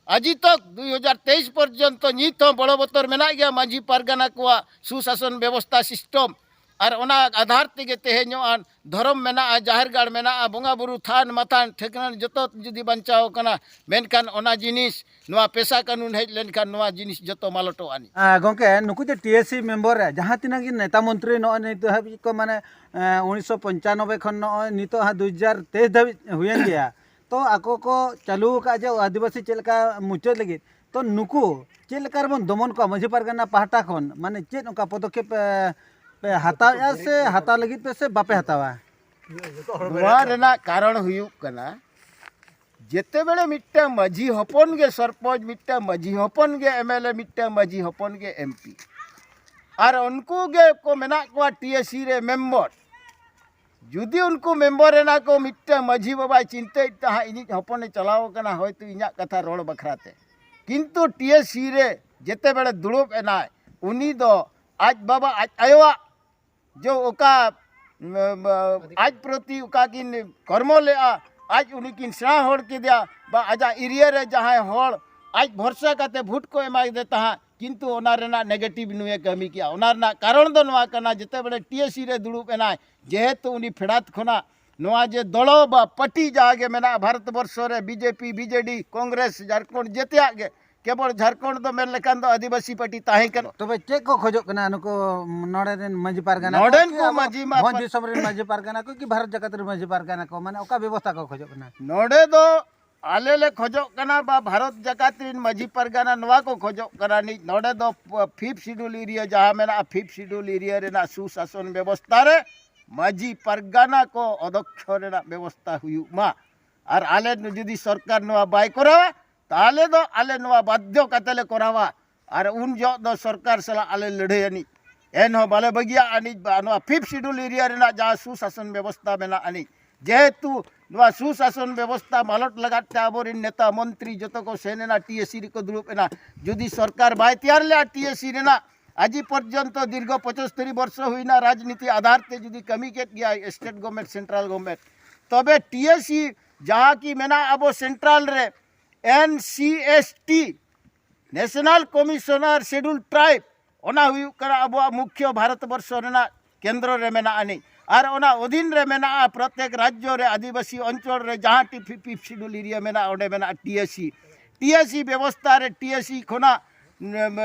ᱟᱡᱤ ᱛᱚᱠ ᱫᱩᱭ ᱦᱟᱡᱟᱨ ᱛᱮᱭᱤᱥ ᱯᱚᱨᱡᱚᱱᱛᱚ ᱱᱤᱛ ᱦᱚᱸ ᱵᱚᱲᱚ ᱵᱚᱛᱚᱨ ᱢᱮᱱᱟᱜ ᱜᱮᱭᱟ ᱢᱟᱹᱡᱷᱤ ᱯᱟᱨᱜᱟᱱᱟ ᱠᱚᱣᱟᱜ ᱥᱩᱥᱟᱥᱚᱱ ᱵᱮᱵᱚᱥᱛᱷᱟ ᱥᱤᱥᱴᱚᱢ᱾ ᱟᱨ ᱚᱱᱟ ᱟᱫᱷᱟᱨ ᱛᱮᱜᱮ ᱛᱮᱦᱮᱧᱚᱜᱼᱟ ᱫᱷᱚᱨᱚᱢ ᱢᱮᱱᱟᱜᱼᱟ, ᱡᱟᱦᱮᱨ ᱜᱟᱲ ᱢᱮᱱᱟᱜᱼᱟ, ᱵᱚᱸᱜᱟ ᱵᱩᱨᱩ ᱛᱷᱟᱱ ᱢᱟᱛᱷᱟᱱ ᱴᱷᱟᱹᱠᱨᱟᱹᱱ ᱡᱚᱛᱚ ᱡᱩᱫᱤ ᱵᱟᱧᱪᱟᱣ ᱠᱟᱱᱟ, ᱢᱮᱱᱠᱷᱟᱱ ᱚᱱᱟ ᱡᱤᱱᱤᱥ ᱱᱚᱣᱟ ᱯᱮᱥᱟ ᱠᱟᱹᱱᱩᱱ ᱦᱮᱡ ᱞᱮᱱᱠᱷᱟᱱ ᱱᱚᱣᱟ ᱡᱤᱱᱤᱥ ᱡᱚᱛᱚ ᱢᱟᱞᱚᱴᱚᱜ ᱟᱹᱱᱤᱡ᱾ ᱟᱸ, ᱜᱚᱝᱠᱮ, ᱱᱩᱠᱩ ᱡᱮ ᱴᱤ ᱮ ᱥᱤ ᱢᱮᱢᱵᱚᱨ ᱨᱮ ᱡᱟᱦᱟᱸ ᱛᱤᱱᱟᱹᱜ ᱜᱮ ᱱᱮᱛᱟ ᱢᱚᱱᱛᱨᱤ ᱱᱚᱜᱼᱚᱭ ᱱᱤᱛ ᱦᱟᱹᱵᱤᱡ ᱠᱚ, ᱢᱟᱱᱮ, ᱮᱸ, ᱩᱱᱤᱥᱥᱚ ᱯᱚᱧᱪᱟᱱᱚᱵᱵᱳᱭ ᱠᱷᱚᱱ ᱱᱚᱜᱼᱚᱭ ᱱᱤᱛᱚᱜ ᱦᱟᱸᱜ ᱫᱩ ᱦᱟᱡᱟᱨ ᱛᱮᱭᱤᱥ ᱫᱷᱟᱹᱵᱤᱡ ᱦᱩᱭᱮᱱ ᱜᱮᱭᱟ, ᱛᱚ ᱟᱠᱚ ᱠᱚ ᱪᱟᱹᱞᱩ ᱟᱠᱟᱫ ᱡᱮ ᱟᱹᱫᱤᱵᱟᱹᱥᱤ ᱪᱮᱫ ᱞᱮᱠᱟ ᱢᱩᱪᱟᱹᱫ ᱞᱟᱹᱜᱤᱫ, ᱛᱚ ᱱᱩᱠᱩ ᱪᱮᱫ ᱞᱮᱠᱟ ᱨᱮᱵᱚᱱ ᱫᱚᱢᱚᱱ ᱠᱚᱣᱟ ᱢᱟᱹᱡᱷᱤ ᱯᱟᱨᱜᱟᱱᱟ ᱯᱟᱦᱴᱟ ᱠᱷᱚᱱ? ᱢᱟᱱᱮ ᱪᱮᱫ ᱚᱱᱠᱟ ᱯᱚᱫᱚᱠᱷᱮᱯ ᱯᱮ, ᱯᱮ ᱦᱟᱛᱟᱣᱮᱫᱼᱟ ᱥᱮ ᱦᱟᱛᱟᱣ ᱞᱟᱹᱜᱤᱫ ᱯᱮ ᱥᱮ ᱵᱟᱯᱮ ᱦᱟᱛᱟᱣᱟ? ᱱᱚᱣᱟ ᱨᱮᱱᱟᱜ ᱠᱟᱨᱚᱱ ᱦᱩᱭᱩᱜ ᱠᱟᱱᱟ, ᱡᱮᱛᱮ ᱵᱮᱲᱮ ᱢᱤᱫᱴᱟᱝ ᱢᱟᱹᱡᱷᱤ ᱦᱚᱯᱚᱱ ᱜᱮ ᱥᱚᱨᱯᱚᱧᱪ, ᱢᱤᱫᱴᱟᱝ ᱢᱟᱹᱡᱷᱤ ᱦᱚᱯᱚᱱ ᱜᱮ ᱮᱢ ᱮᱞ ᱮ, ᱢᱤᱫᱴᱟᱝ ᱢᱟᱹᱡᱷᱤ ᱦᱚᱯᱚᱱ ᱜᱮ ᱮᱢ ᱯᱤ, ᱟᱨ ᱩᱱᱠᱩ ᱜᱮ ᱠᱚ ᱢᱮᱱᱟᱜ ᱠᱚᱣᱟ ᱴᱤ ᱮ ᱥᱤ ᱨᱮ ᱢᱮᱢᱵᱚᱨ᱾ ᱡᱩᱫᱤ ᱩᱱᱠᱩ ᱢᱮᱢᱵᱚᱨ ᱨᱮᱱᱟᱜ ᱠᱚ ᱢᱤᱫᱴᱟᱝ ᱢᱟᱹᱡᱷᱤ ᱵᱟᱵᱟᱭ ᱪᱤᱱᱛᱟᱹᱭᱮᱫ ᱛᱟᱦᱮᱸᱫ, ᱤᱧᱤᱡ ᱦᱚᱯᱚᱱᱮ ᱪᱟᱞᱟᱣ ᱟᱠᱟᱱᱟ ᱦᱚᱭᱛᱳ ᱤᱧᱟᱹᱜ ᱠᱟᱛᱷᱟ ᱨᱚᱲ ᱵᱟᱠᱷᱨᱟ ᱛᱮ, ᱠᱤᱱᱛᱩ ᱴᱤ ᱮ ᱥᱤ ᱨᱮ ᱡᱮᱛᱮ ᱵᱮᱲᱮ ᱫᱩᱲᱩᱵ ᱮᱱᱟᱭ, ᱩᱱᱤ ᱫᱚ ᱟᱡ ᱵᱟᱵᱟ, ᱟᱡ ᱟᱭᱳᱣᱟᱜ ᱡᱮ ᱚᱠᱟ, ᱩᱢ, ᱩᱢ, ᱟᱡ ᱯᱨᱚᱛᱤ ᱚᱠᱟ ᱠᱤᱱ ᱠᱚᱨᱢᱚ ᱞᱮᱜᱼᱟ, ᱟᱡ ᱩᱱᱤ ᱠᱤᱱ ᱥᱮᱬᱟ ᱦᱚᱲ ᱠᱮᱫᱮᱭᱟ, ᱵᱟ ᱟᱡᱟᱜ ᱮᱨᱤᱭᱟ ᱨᱮ ᱡᱟᱦᱟᱸᱭ ᱦᱚᱲ ᱟᱡ ᱵᱷᱚᱨᱥᱟ ᱠᱟᱛᱮ ᱵᱷᱳᱴ ᱠᱚ ᱮᱢᱟᱭ ᱫᱮ ᱛᱟᱦᱮᱸᱫ, ᱠᱤᱱᱛᱩ ᱚᱱᱟ ᱨᱮᱱᱟᱜ ᱱᱮᱜᱮᱴᱤᱵᱷ ᱱᱩᱭᱮ ᱠᱟᱹᱢᱤ ᱠᱮᱜᱼᱟ᱾ ᱚᱱᱟ ᱨᱮᱱᱟᱜ ᱠᱟᱨᱚᱱ ᱫᱚ ᱱᱚᱣᱟ ᱠᱟᱱᱟ, ᱡᱮᱛᱮ ᱵᱮᱲᱮ ᱴᱤ ᱮ ᱥᱤ ᱨᱮ ᱫᱩᱲᱩᱵ ᱮᱱᱟᱭ, ᱡᱮᱦᱮᱛᱩ ᱩᱱᱤ ᱯᱷᱮᱰᱟᱛ ᱠᱷᱚᱱᱟᱜ ᱱᱚᱣᱟ ᱡᱮ ᱫᱚᱞᱚ ᱵᱟ ᱯᱟᱨᱴᱤ ᱡᱟᱦᱟᱸ ᱜᱮ ᱢᱮᱱᱟᱜᱼᱟ ᱵᱷᱟᱨᱚᱛ ᱵᱚᱨᱥᱚ ᱨᱮ, B J P, B J ᱰᱤ, ᱠᱚᱝᱜᱨᱮᱥ, ᱡᱷᱟᱲᱠᱷᱚᱸᱰ, ᱡᱮᱛᱮᱭᱟᱜ ᱜᱮ, ᱠᱮᱵᱚᱞ ᱡᱷᱟᱲᱠᱷᱚᱸᱰ ᱫᱚ ᱢᱮᱱ ᱞᱮᱠᱷᱟᱱ ᱫᱚ ᱟᱹᱫᱤᱵᱟᱹᱥᱤ ᱯᱟᱨᱴᱤ ᱛᱟᱦᱮᱸ ᱠᱟᱱᱟ᱾ ᱛᱚᱵᱮ ᱪᱮᱫ ᱠᱚ ᱠᱷᱚᱡᱚᱜ ᱠᱟᱱᱟ ᱱᱩᱠᱩ ᱱᱚᱰᱮ ᱨᱮᱱ ᱢᱟᱹᱡᱷᱤ ᱯᱟᱨᱜᱟᱱᱟ ᱠᱚ ᱱᱚᱰᱮᱱ ᱠᱤ ᱠᱚ ᱟᱵᱚ ᱢᱟᱹᱡᱷᱤ ᱢᱟ ᱵᱷᱚᱸᱡᱽ ᱯᱟᱨ- ᱫᱤᱥᱚᱢ ᱨᱮᱱ ᱢᱟᱹᱡᱷᱤ ᱯᱟᱨᱜᱟᱱᱟ ᱠᱚ ᱠᱤ ᱵᱷᱟᱨᱚᱛ ᱡᱟᱠᱟᱛ ᱨᱮᱱ ᱢᱟᱹᱡᱷᱤ ᱯᱟᱨᱜᱟᱱᱟ ᱠᱚ, ᱢᱟᱱᱮ ᱚᱠᱟ ᱵᱮᱵᱚᱥᱛᱷᱟ ᱠᱚ ᱠᱷᱚᱡᱚᱜ ᱠᱟᱱᱟ? ᱱᱚᱰᱮ ᱫᱚ ᱟᱞᱮ ᱞᱮ ᱠᱷᱚᱡᱚᱜ ᱠᱟᱱᱟ ᱵᱟ ᱵᱷᱟᱨᱚᱛ ᱡᱟᱠᱟᱛ ᱨᱮᱱ ᱢᱟᱹᱡᱷᱤ ᱯᱟᱨᱜᱟᱱᱟ ᱱᱚᱣᱟ ᱠᱚ ᱠᱷᱚᱡᱚᱜ ᱠᱟᱱᱟ ᱱᱤᱡ, ᱱᱚᱰᱮ ᱫᱚ ᱯᱷᱤᱯᱛᱷ ᱥᱤᱰᱩᱞ ᱮᱨᱤᱭᱟ ᱡᱟᱦᱟᱸ ᱢᱮᱱᱟᱜᱼᱟ, ᱯᱷᱤᱯᱛᱷ ᱥᱤᱰᱩᱞ ᱮᱨᱤᱭᱟ ᱨᱮᱱᱟᱜ ᱥᱩᱥᱟᱥᱚᱱ ᱵᱮᱵᱚᱥᱛᱷᱟ ᱨᱮ ᱢᱟᱹᱡᱷᱤ ᱯᱟᱨᱜᱟᱱᱟ ᱠᱚ ᱚᱫᱚᱠᱠᱷᱚ ᱨᱮᱱᱟᱜ ᱵᱮᱵᱚᱥᱛᱷᱟ ᱦᱩᱭᱩᱜ ᱢᱟ᱾ ᱟᱨ ᱟᱞᱮ ᱡᱩᱫᱤ ᱥᱚᱨᱠᱟᱨ ᱱᱚᱣᱟ ᱵᱟᱭ ᱠᱚᱨᱟᱣᱟ, ᱛᱟᱦᱚᱞᱮ ᱫᱚ ᱟᱞᱮ ᱱᱚᱣᱟ ᱵᱟᱫᱽᱫᱷᱚ ᱠᱟᱛᱮ ᱞᱮ ᱠᱚᱨᱟᱣᱟ᱾ ᱟᱨ ᱩᱱ ᱡᱚᱦᱚᱜ ᱫᱚ ᱥᱚᱨᱠᱟᱨ ᱥᱟᱞᱟᱜ ᱟᱞᱮ ᱞᱟᱹᱲᱦᱟᱹᱭ ᱟᱹᱱᱤᱡ, ᱮᱱᱦᱚᱸ ᱵᱟᱞᱮ ᱵᱟᱹᱜᱤᱭᱟ ᱟᱹᱱᱤᱡ ᱵᱟ ᱱᱚᱣᱟ ᱯᱷᱤᱯᱛᱷ ᱥᱤᱰᱩᱞ ᱮᱨᱤᱭᱟ ᱨᱮᱱᱟᱜ ᱡᱟᱦᱟᱸ ᱥᱩᱥᱟᱥᱚᱱ ᱵᱮᱵᱚᱥᱛᱷᱟ ᱢᱮᱱᱟᱜ ᱟᱹᱱᱤᱡ᱾ ᱡᱮᱦᱮᱛᱩ ᱱᱚᱣᱟ ᱥᱩᱥᱟᱥᱚᱱ ᱵᱮᱵᱚᱥᱛᱷᱟ ᱢᱟᱞᱚᱴ ᱞᱟᱜᱟᱫ ᱛᱮ ᱟᱵᱚᱨᱮᱱ ᱱᱮᱛᱟ ᱢᱚᱱᱛᱨᱤ ᱡᱚᱛᱚ ᱠᱚ ᱥᱮᱱ ᱮᱱᱟ, ᱴᱤ ᱮ ᱥᱤ ᱨᱮᱠᱚ ᱫᱩᱲᱩᱵ ᱮᱱᱟ᱾ ᱡᱩᱫᱤ ᱥᱚᱨᱠᱟᱨ ᱵᱟᱭ ᱛᱮᱭᱟᱨ ᱞᱮᱜᱼᱟ ᱴᱤ ᱮ ᱥᱤ ᱨᱮᱱᱟᱜ, ᱟᱡᱤ ᱯᱚᱨᱡᱚᱱᱛᱚ ᱫᱤᱨᱜᱷᱚ ᱯᱚᱸᱪᱟᱛᱛᱳᱨ ᱵᱚᱨᱥᱚ ᱦᱩᱭᱱᱟ ᱨᱟᱡᱽᱱᱤᱛᱤ ᱟᱫᱷᱟᱨ ᱛᱮ ᱡᱩᱫᱤ ᱠᱟᱹᱢᱤ ᱠᱮᱫ ᱜᱮᱭᱟᱭ ᱥᱴᱮᱴ ᱜᱚᱵᱷᱢᱮᱱᱴ, ᱥᱮᱱᱴᱨᱟᱞ ᱜᱚᱵᱷᱢᱮᱱᱴ, ᱛᱚᱵᱮ ᱴᱤ ᱮ ᱥᱤ ᱡᱟᱦᱟᱸ ᱠᱤ ᱢᱮᱱᱟᱜ ᱟᱵᱚ ᱥᱮᱱᱴᱨᱟᱞ ᱨᱮ, ᱮᱱ C S T, national commissioner schedule tribe, ᱚᱱᱟ ᱦᱩᱭᱩᱜ ᱠᱟᱱᱟ ᱟᱵᱚᱣᱟᱜ ᱢᱩᱠᱷᱭᱚ ᱵᱷᱟᱨᱚᱛ ᱵᱚᱨᱥᱚ ᱨᱮᱱᱟᱜ ᱠᱮᱱᱫᱨᱚ ᱨᱮ ᱢᱮᱱᱟᱜ ᱟᱹᱱᱤᱡ᱾ ᱟᱨ ᱚᱱᱟ ᱚᱫᱷᱤᱱ ᱨᱮ ᱢᱮᱱᱟᱜᱼᱟ ᱯᱨᱚᱛᱮᱠ ᱨᱟᱡᱽᱡᱚ ᱨᱮ ᱟᱹᱫᱤᱵᱟᱹᱥᱤ ᱚᱧᱪᱚᱞ ᱨᱮ ᱡᱟᱦᱟᱸ T fee-, fifth schedule area ᱢᱮᱱᱟᱜᱼᱟ, ᱚᱸᱰᱮ ᱢᱮᱱᱟᱜᱼᱟ T A C. T A ᱥᱤ ᱵᱮᱵᱚᱥᱛᱷᱟ ᱨᱮ ᱴᱤ ᱮ ᱥᱤ ᱠᱷᱚᱱᱟᱜ, ᱩᱢ,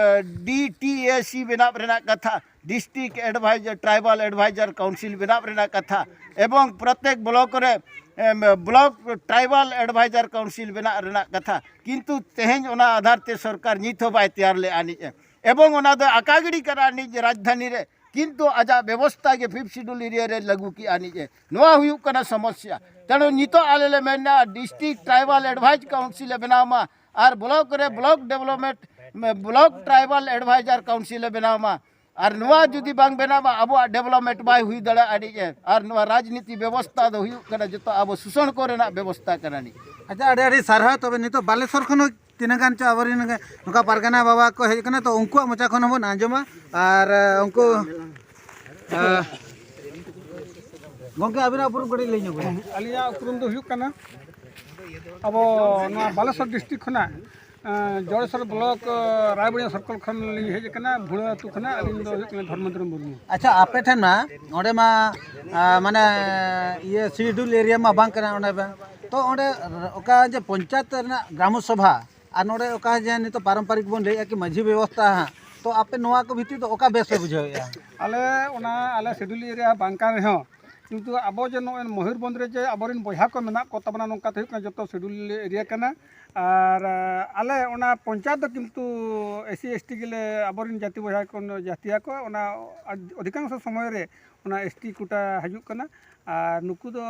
ᱰᱤ ᱴᱤ ᱮ ᱥᱤ ᱵᱮᱱᱟᱣ ᱨᱮᱱᱟᱜ ᱠᱟᱛᱷᱟ, district adviser, tribal adviser council ᱵᱮᱱᱟᱣ ᱨᱮᱱᱟᱜ ᱠᱟᱛᱷᱟ, ᱮᱵᱚᱝ ᱯᱨᱚᱛᱮᱠ ᱵᱞᱚᱠ ᱨᱮ, ᱮᱢ, ᱵᱞᱚᱠ ᱴᱨᱟᱭᱵᱟᱞ ᱮᱰᱵᱷᱟᱭᱡᱟᱨ ᱠᱟᱣᱩᱱᱥᱤᱞ ᱵᱮᱱᱟᱣ ᱨᱮᱱᱟᱜ ᱠᱟᱛᱷᱟ᱾ ᱠᱤᱱᱛᱩ ᱛᱮᱦᱮᱧ ᱚᱱᱟ ᱟᱫᱷᱟᱨ ᱛᱮ ᱥᱚᱨᱠᱟᱨ ᱱᱤᱛ ᱦᱚᱸ ᱵᱟᱭ ᱛᱮᱭᱟᱨ ᱞᱮᱫᱼᱟ ᱟᱹᱱᱤᱡ ᱮ᱾ ᱮᱵᱚᱝ ᱚᱱᱟ ᱫᱚ ᱟᱠᱟ ᱜᱤᱰᱤ ᱠᱟᱱᱟ ᱟᱹᱱᱤᱡ ᱨᱟᱡᱽᱫᱷᱟᱱᱤ ᱨᱮ, ᱠᱤᱱᱛᱩ ᱟᱡᱟᱜ ᱵᱮᱵᱚᱥᱛᱷᱟ ᱜᱮ ᱯᱷᱤᱯᱛᱷ ᱥᱤᱰᱩᱞ ᱮᱨᱤᱭᱟ ᱨᱮ ᱞᱟᱹᱜᱩ ᱠᱮᱜᱼᱟ ᱟᱹᱱᱤᱡ ᱮ᱾ ᱱᱚᱣᱟ ᱦᱩᱭᱩᱜ ᱠᱟᱱᱟ ᱥᱚᱢᱚᱥᱥᱟ᱾ ᱛᱮᱱᱩ ᱱᱤᱛᱚᱜ ᱟᱞᱮ ᱞᱮ ᱢᱮᱱᱟ ᱰᱤᱥᱴᱨᱤᱠᱴ ᱴᱨᱟᱭᱵᱟᱞ ᱮᱰᱵᱷᱟᱭᱡᱽ ᱠᱟᱣᱩᱱᱥᱤᱞ ᱮ ᱵᱮᱱᱟᱣ ᱢᱟ, ᱟᱨ ᱵᱞᱚᱠ ᱨᱮ block development, block tribal adviser council ᱮ ᱵᱮᱱᱟᱣ ᱢᱟ᱾ ᱟᱨ ᱱᱚᱣᱟ ᱡᱩᱫᱤ ᱵᱟᱝ ᱵᱮᱱᱟᱣᱟ, ᱟᱵᱚᱣᱟᱜ ᱰᱮᱵᱷᱞᱚᱯᱢᱮᱱᱴ ᱵᱟᱭ ᱦᱩᱭ ᱫᱟᱲᱮᱭᱟᱜᱼᱟ ᱟᱹᱱᱤᱡ ᱮ᱾ ᱟᱨ ᱱᱚᱣᱟ ᱨᱟᱡᱽᱱᱤᱛᱤ ᱵᱮᱵᱚᱥᱛᱷᱟ ᱫᱚ ᱦᱩᱭᱩᱜ ᱠᱟᱱᱟ ᱡᱚᱛᱚ ᱟᱵᱚ ᱥᱩᱥᱟᱹᱱ ᱠᱚ ᱨᱮᱱᱟᱜ ᱵᱮᱵᱚᱥᱛᱷᱟ ᱠᱟᱱᱟ ᱱᱤᱡ᱾ ᱟᱪᱪᱷᱟ, ᱟᱹᱰᱤ ᱟᱹᱰᱤ ᱥᱟᱨᱦᱟᱣ᱾ ᱛᱚᱵᱮ ᱱᱤᱛᱚᱜ ᱵᱟᱞᱮᱥᱚᱨ ᱠᱷᱚᱱ ᱦᱚᱸ ᱛᱤᱱᱟᱹᱜ ᱜᱟᱱ ᱪᱚ ᱟᱵᱚᱨᱮᱱ ᱱᱚᱝᱠᱟ ᱯᱟᱨᱜᱟᱱᱟ ᱵᱟᱵᱟ ᱠᱚ ᱦᱮᱡ ᱟᱠᱟᱱᱟ, ᱛᱚ ᱩᱱᱠᱩᱣᱟᱜ ᱢᱚᱪᱟ ᱠᱷᱚᱱ ᱦᱚᱸᱵᱚᱱ ᱟᱸᱡᱚᱢᱟ᱾ ᱟᱨ, ᱮ, ᱩᱱᱠᱩ, ᱮ, ᱜᱚᱢᱠᱮ, ᱟᱵᱤᱱᱟᱜ ᱩᱯᱨᱩᱢ ᱠᱟᱹᱴᱤᱡ ᱞᱟᱹᱭ ᱧᱚᱜ ᱵᱤᱱ᱾ ᱟᱹᱞᱤᱧᱟᱜ ᱩᱯᱨᱩᱢ ᱫᱚ ᱦᱩᱭᱩᱜ ᱠᱟᱱᱟ, ᱟᱵᱚ ᱱᱚᱣᱟ ᱵᱟᱞᱮᱥᱚᱨ ᱰᱤᱥᱴᱨᱤᱠᱴ ᱠᱷᱚᱱᱟᱜ, ᱮ, ᱡᱚᱲᱮᱥᱚᱨ ᱵᱞᱚᱠ, ᱮ, ᱨᱟᱭᱵᱟᱲᱤᱭᱟ ᱥᱚᱨᱠᱚᱞ ᱠᱷᱚᱱ ᱞᱤᱧ ᱦᱮᱡ ᱟᱠᱟᱱᱟ, ᱵᱷᱩᱲᱟᱹ ᱟᱹᱛᱩ ᱠᱷᱚᱱᱟᱜ᱾ ᱟᱹᱞᱤᱧ ᱫᱚ ᱦᱩᱭᱩᱜ ᱠᱟᱱᱟ ᱫᱷᱚᱨᱢᱮᱱᱫᱨᱚ ᱢᱩᱨᱢᱩ᱾ ᱟᱪᱪᱷᱟ, ᱟᱯᱮ ᱴᱷᱮᱱ ᱢᱟ ᱚᱸᱰᱮ ᱢᱟ, ᱟ, ᱢᱟᱱᱮ ᱤᱭᱟᱹ ᱥᱤᱰᱩᱞ ᱮᱨᱤᱭᱟ ᱢᱟ ᱵᱟᱝ ᱠᱟᱱᱟ ᱚᱸᱰᱮ ᱢᱟ᱾ ᱛᱚ ᱚᱸᱰᱮ ᱚᱠᱟ ᱡᱮ ᱯᱚᱧᱪᱟᱭᱮᱛ ᱨᱮᱱᱟᱜ ᱜᱨᱟᱢᱚ ᱥᱚᱵᱷᱟ ᱟᱨ ᱱᱚᱰᱮ ᱚᱠᱟ ᱡᱮ ᱱᱤᱛᱚᱜ ᱯᱟᱨᱚᱢᱯᱟᱨᱤᱠ ᱵᱚᱱ ᱞᱟᱹᱭᱮᱫᱼᱟ ᱠᱤ ᱢᱟᱹᱡᱷᱤ ᱵᱮᱵᱚᱥᱛᱷᱟ ᱦᱟᱸᱜ, ᱛᱚ ᱟᱯᱮ ᱱᱚᱣᱟ ᱠᱚ ᱵᱷᱤᱛᱤᱨ ᱫᱚ ᱚᱠᱟ ᱵᱮᱥ ᱯᱮ ᱵᱩᱡᱷᱟᱹᱣᱮᱫᱼᱟ? ᱟᱞᱮ ᱚᱱᱟ, ᱟᱞᱮ ᱥᱤᱰᱩᱞ ᱮᱨᱤᱭᱟ ᱵᱟᱝ ᱠᱟᱱ ᱨᱮᱦᱚᱸ, ᱠᱤᱱᱛᱩ ᱟᱵᱚ ᱡᱮ ᱱᱚᱜᱼᱚᱭ ᱢᱚᱭᱩᱨᱵᱷᱚᱸᱡᱽ ᱨᱮ ᱡᱮ ᱟᱵᱚᱨᱮᱱ ᱵᱚᱭᱦᱟ ᱠᱚ ᱢᱮᱱᱟᱜ ᱠᱚ ᱛᱟᱵᱚᱱᱟ, ᱱᱚᱝᱠᱟ ᱛᱮ ᱦᱩᱭᱩᱜ ᱠᱟᱱᱟ ᱡᱚᱛᱚ ᱥᱤᱰᱩᱞ ᱮᱨᱤᱭᱟ ᱠᱟᱱᱟ᱾ ᱟᱨ ᱟᱞᱮ ᱚᱱᱟ ᱯᱚᱧᱪᱟᱭᱮᱛ ᱫᱚ ᱠᱤᱱᱛᱩ ᱮᱥ ᱥᱤ ᱮᱥ ᱴᱤ ᱜᱮᱞᱮ, ᱟᱵᱚᱨᱮᱱ ᱡᱟᱹᱛᱤ ᱵᱚᱭᱦᱟ ᱠᱚ ᱡᱟᱹᱛᱤᱭᱟ ᱠᱚ, ᱚᱱᱟ ᱚᱫᱷᱤᱠᱟᱝᱥᱚ ᱥᱚᱢᱚᱭ ᱨᱮ ᱚᱱᱟ ᱮᱥ ᱴᱤ ᱠᱳᱴᱟ ᱦᱤᱡᱩᱜ ᱠᱟᱱᱟ᱾ ᱟᱨ ᱱᱩᱠᱩ ᱫᱚ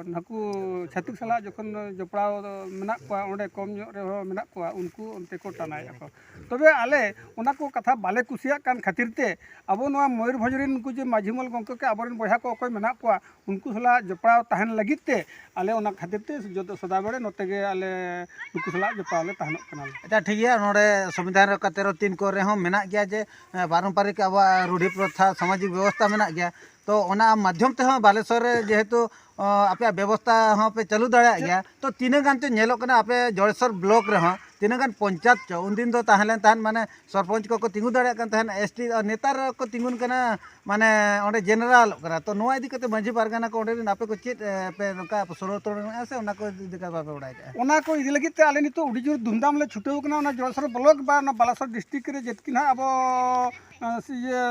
ᱱᱩᱠᱩ ᱪᱷᱟᱹᱛᱤᱠ ᱥᱟᱞᱟᱜ ᱡᱚᱠᱷᱚᱱ ᱡᱚᱯᱲᱟᱣ ᱢᱮᱱᱟᱜ ᱠᱚᱣᱟ, ᱚᱸᱰᱮ ᱠᱚᱢ ᱧᱚᱜ ᱨᱮᱦᱚᱸ ᱢᱮᱱᱟᱜ ᱠᱚᱣᱟ, ᱩᱱᱠᱩ ᱚᱱᱛᱮ ᱠᱚ ᱴᱟᱱᱟᱭᱮᱫᱼᱟ ᱠᱚ᱾ ᱛᱚᱵᱮ ᱟᱞᱮ ᱚᱱᱟ ᱠᱚ ᱠᱟᱛᱷᱟ ᱵᱟᱞᱮ ᱠᱩᱥᱤᱭᱟᱜ ᱠᱟᱱ ᱠᱷᱟᱹᱛᱤᱨ ᱛᱮ ᱟᱵᱚ ᱱᱚᱣᱟ ᱢᱚᱭᱩᱨᱵᱷᱚᱸᱡᱽ ᱨᱮᱱ ᱱᱩᱠᱩ ᱡᱮ ᱢᱟᱹᱡᱷᱤ ᱢᱚᱦᱚᱞ ᱜᱚᱢᱠᱮ ᱠᱚ, ᱟᱵᱚᱨᱮᱱ ᱵᱚᱭᱦᱟ ᱠᱚ ᱚᱠᱚᱭ ᱢᱮᱱᱟᱜ ᱠᱚᱣᱟ, ᱩᱱᱠᱩ ᱥᱟᱞᱟᱜ ᱡᱚᱯᱲᱟᱣ ᱛᱟᱦᱮᱱ ᱞᱟᱹᱜᱤᱫ ᱛᱮ ᱟᱞᱮ ᱚᱱᱟ ᱠᱷᱟᱹᱛᱤᱨ ᱛᱮ ᱡᱚᱛᱚ ᱥᱚᱫᱟ ᱵᱮᱲᱮ ᱱᱚᱛᱮ ᱜᱮ ᱟᱞᱮ ᱱᱩᱠᱩ ᱥᱟᱞᱟᱜ ᱡᱚᱯᱲᱟᱣ ᱞᱮ ᱛᱟᱦᱮᱱᱚᱜ ᱠᱟᱱᱟ᱾ ᱟᱪᱪᱷᱟ, ᱴᱷᱤᱠ ᱜᱮᱭᱟ, ᱱᱚᱰᱮ ᱥᱚᱝᱵᱤᱫᱷᱟᱱ ᱨᱮ ᱚᱠᱟ ᱛᱮᱨᱚ ᱛᱤᱱ ᱠᱚᱨᱮ ᱦᱚᱸ ᱢᱮᱱᱟᱜ ᱜᱮᱭᱟ ᱡᱮ, ᱮ, ᱯᱟᱨᱚᱢᱯᱟᱨᱤᱠ ᱟᱵᱚᱣᱟᱜ ᱨᱩᱰᱷᱤ ᱯᱨᱚᱛᱷᱟ, ᱥᱟᱢᱟᱡᱤᱠ ᱵᱮᱵᱚᱥᱛᱷᱟ ᱢᱮᱱᱟᱜ ᱜᱮᱭᱟ᱾ ᱛᱚ ᱚᱱᱟ ᱢᱟᱫᱽᱫᱷᱚᱢ ᱛᱮᱦᱚᱸ ᱵᱟᱞᱮᱥᱚᱨ ᱨᱮ ᱡᱮᱦᱮᱛᱩ, ᱚ, ᱟᱯᱮᱭᱟᱜ ᱵᱮᱵᱚᱥᱛᱷᱟ ᱦᱚᱸ ᱯᱮ ᱪᱟᱹᱞᱩ ᱫᱟᱲᱮᱭᱟᱜ ᱜᱮᱭᱟ, ᱛᱚ ᱛᱤᱱᱟᱹᱜ ᱜᱟᱱ ᱪᱚ ᱧᱮᱞᱚᱜ ᱠᱟᱱᱟ ᱟᱯᱮ ᱡᱚᱲᱮᱥᱚᱨ ᱵᱞᱚᱠ ᱨᱮᱦᱚᱸ ᱛᱤᱱᱟᱹᱜ ᱜᱟᱱ ᱯᱚᱧᱪᱟᱭᱮᱛ ᱪᱚ, ᱩᱱᱫᱤᱱ ᱫᱚ ᱛᱟᱦᱮᱸ ᱞᱮᱱ ᱛᱟᱦᱮᱸᱫ, ᱢᱟᱱᱮ ᱥᱚᱨᱯᱚᱧᱪ ᱠᱚᱠᱚ ᱛᱤᱸᱜᱩ ᱫᱟᱲᱮᱭᱟᱜ ᱠᱟᱱ ᱛᱟᱦᱮᱸᱫ ᱮᱥ ᱴᱤ, ᱟᱨ ᱱᱮᱛᱟᱨ ᱠᱚ ᱛᱤᱸᱜᱩᱱ ᱠᱟᱱᱟ, ᱢᱟᱱᱮ ᱚᱸᱰᱮ ᱡᱮᱱᱟᱨᱮᱞᱚᱜ ᱠᱟᱱᱟ᱾ ᱛᱚ ᱱᱚᱣᱟ ᱤᱫᱤ ᱠᱟᱛᱮ ᱢᱟᱹᱡᱷᱤ ᱯᱟᱨᱜᱟᱱᱟ ᱠᱚ ᱚᱸᱰᱮ ᱨᱮᱱ ᱟᱯᱮ ᱠᱚ ᱪᱮᱫ, ᱮ, ᱯᱮ ᱱᱚᱝᱠᱟ ᱥᱚᱲᱚᱛᱨᱚ ᱢᱮᱱᱟᱜᱼᱟ ᱥᱮ ᱚᱱᱟ ᱠᱚ ᱤᱫᱤ ᱠᱟᱛᱮ ᱵᱟᱯᱮ ᱵᱟᱲᱟᱭ ᱠᱟᱜᱼᱟ? ᱚᱱᱟ ᱠᱚ ᱤᱫᱤ ᱞᱟᱹᱜᱤᱫ ᱛᱮ ᱟᱞᱮ ᱱᱤᱛᱚᱜ ᱟᱹᱰᱤ ᱡᱳᱨ ᱫᱷᱩᱢᱫᱷᱟᱢ ᱞᱮ ᱪᱷᱩᱴᱟᱹᱣ ᱠᱟᱱᱟ᱾ ᱚᱱᱟ ᱡᱚᱲᱮᱥᱚᱨ ᱵᱞᱚᱠ ᱵᱟ ᱚᱱᱟ ᱵᱟᱞᱟᱥᱚᱨ ᱰᱤᱥᱴᱨᱤᱠᱴ ᱨᱮ ᱡᱮᱛᱠᱤ ᱱᱟᱦᱟᱜ ᱟᱵᱚ, ᱮ, ᱤᱭᱟᱹ,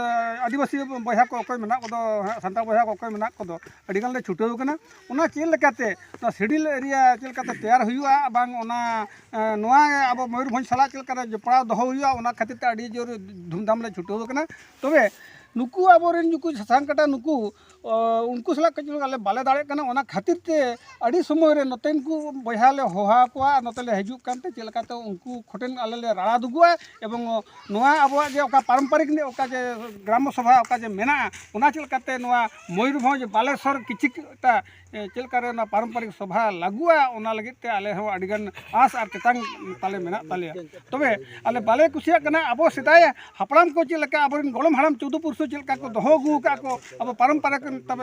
ᱟᱹᱫᱤᱵᱟᱹᱥᱤ ᱵᱚᱭᱦᱟ ᱠᱚ ᱚᱠᱚᱭ ᱢᱮᱱᱟᱜ ᱠᱚᱫᱚ, ᱥᱟᱱᱛᱟᱲ ᱵᱚᱭᱦᱟ ᱠᱚ ᱚᱠᱚᱭ ᱢᱮᱱᱟᱜ ᱠᱚᱫᱚ, ᱟᱹᱰᱤ ᱜᱟᱱ ᱞᱮ ᱪᱷᱩᱴᱟᱹᱣ ᱠᱟᱱᱟ᱾ ᱚᱱᱟ ᱪᱮᱫ ᱞᱮᱠᱟᱛᱮ ᱱᱚᱣᱟ ᱥᱤᱰᱤᱞ ᱮᱨᱤᱭᱟ ᱪᱮᱫ ᱞᱮᱠᱟᱛᱮ ᱛᱮᱭᱟᱨ ᱦᱩᱭᱩᱜᱼᱟ, ᱵᱟᱝ ᱚᱱᱟ, ᱮ, ᱱᱚᱣᱟ ᱟᱵᱚ ᱢᱚᱭᱩᱨᱵᱷᱚᱸᱡᱽ ᱥᱟᱞᱟᱜ ᱪᱮᱫ ᱞᱮᱠᱟᱨᱮ ᱡᱚᱯᱲᱟᱣ ᱫᱚᱦᱚ ᱦᱩᱭᱩᱜᱼᱟ, ᱚᱱᱟ ᱠᱷᱟᱹᱛᱤᱨ ᱛᱮ ᱟᱹᱰᱤ ᱡᱳᱨ ᱫᱷᱩᱢᱫᱷᱟᱢ ᱞᱮ ᱪᱷᱩᱴᱟᱹᱣ ᱠᱟᱱᱟ᱾ ᱛᱚᱵᱮ ᱱᱩᱠᱩ ᱟᱵᱚᱨᱮᱱ ᱱᱩᱠᱩ ᱥᱟᱥᱟᱝ ᱠᱟᱴᱟ ᱱᱩᱠᱩ, ᱚ, ᱩᱱᱠᱩ ᱥᱟᱞᱟᱜ ᱠᱟᱹᱡ ᱪᱩᱞᱩᱝ ᱟᱞᱮ ᱵᱟᱞᱮ ᱫᱟᱲᱮᱭᱟᱜ ᱠᱟᱱᱟ᱾ ᱚᱱᱟ ᱠᱷᱟᱹᱛᱤᱨ ᱛᱮ ᱟᱹᱰᱤ ᱥᱚᱢᱚᱭ ᱨᱮ ᱱᱚᱛᱮᱱ ᱠᱚ ᱵᱚᱭᱦᱟ ᱞᱮ ᱦᱚᱦᱚ ᱟᱠᱚᱣᱟ ᱟᱨ ᱱᱚᱛᱮ ᱞᱮ ᱦᱤᱡᱩᱜ ᱠᱟᱱᱛᱮ ᱪᱮᱫ ᱞᱮᱠᱟᱛᱮ ᱩᱱᱠᱩ ᱠᱚᱴᱷᱮᱱ ᱟᱞᱮ ᱞᱮ ᱨᱟᱲᱟ ᱫᱩᱜᱩᱜᱼᱟ᱾ ᱮᱵᱚᱝ ᱱᱚᱣᱟ ᱟᱵᱚᱣᱟᱜ ᱡᱮ ᱚᱠᱟ ᱯᱟᱨᱚᱢᱯᱟᱨᱤᱠ ᱨᱮᱱᱟᱜ ᱚᱠᱟ ᱡᱮ ᱜᱨᱟᱢᱚ ᱥᱚᱵᱷᱟ, ᱚᱠᱟ ᱡᱮ ᱢᱮᱱᱟᱜᱼᱟ, ᱚᱱᱟ ᱪᱮᱫ ᱞᱮᱠᱟᱛᱮ ᱱᱚᱣᱟ ᱢᱚᱭᱩᱨᱵᱷᱚᱸᱡᱽ, ᱵᱟᱞᱮᱥᱚᱨ ᱠᱤᱪᱷᱩᱴᱟ, ᱮ, ᱪᱮᱫ ᱞᱮᱠᱟᱨᱮ ᱚᱱᱟ ᱯᱟᱨᱚᱢᱯᱟᱨᱤᱠ ᱥᱚᱵᱷᱟ ᱞᱟᱹᱜᱩᱜᱼᱟ, ᱚᱱᱟ ᱞᱟᱹᱜᱤᱫ ᱛᱮ ᱟᱞᱮ ᱦᱚᱸ ᱟᱹᱰᱤᱜᱟᱱ ᱟᱥ ᱟᱨ ᱛᱮᱛᱟᱝ ᱛᱟᱞᱮ ᱢᱮᱱᱟᱜ ᱛᱟᱞᱮᱭᱟ᱾ ᱛᱚᱵᱮ ᱟᱞᱮ ᱵᱟᱞᱮ ᱠᱩᱥᱤᱭᱟᱜ ᱠᱟᱱᱟ, ᱟᱵᱚ ᱥᱮᱫᱟᱭ ᱦᱟᱯᱲᱟᱢ ᱠᱚ ᱪᱮᱫ ᱞᱮᱠᱟ, ᱟᱵᱚᱨᱮᱱ ᱜᱚᱲᱚᱢ ᱦᱟᱲᱟᱢ ᱪᱳᱣᱫᱚ ᱯᱩᱨᱩᱥ ᱪᱮᱫ ᱞᱮᱠᱟ ᱠᱚ ᱫᱚᱦᱚ ᱟᱹᱜᱩ ᱟᱠᱟᱫ ᱠᱚ, ᱟᱵᱚ ᱯᱟᱨᱚᱢᱯᱟᱨᱟ ᱠᱚ, ᱛᱚᱵᱮ,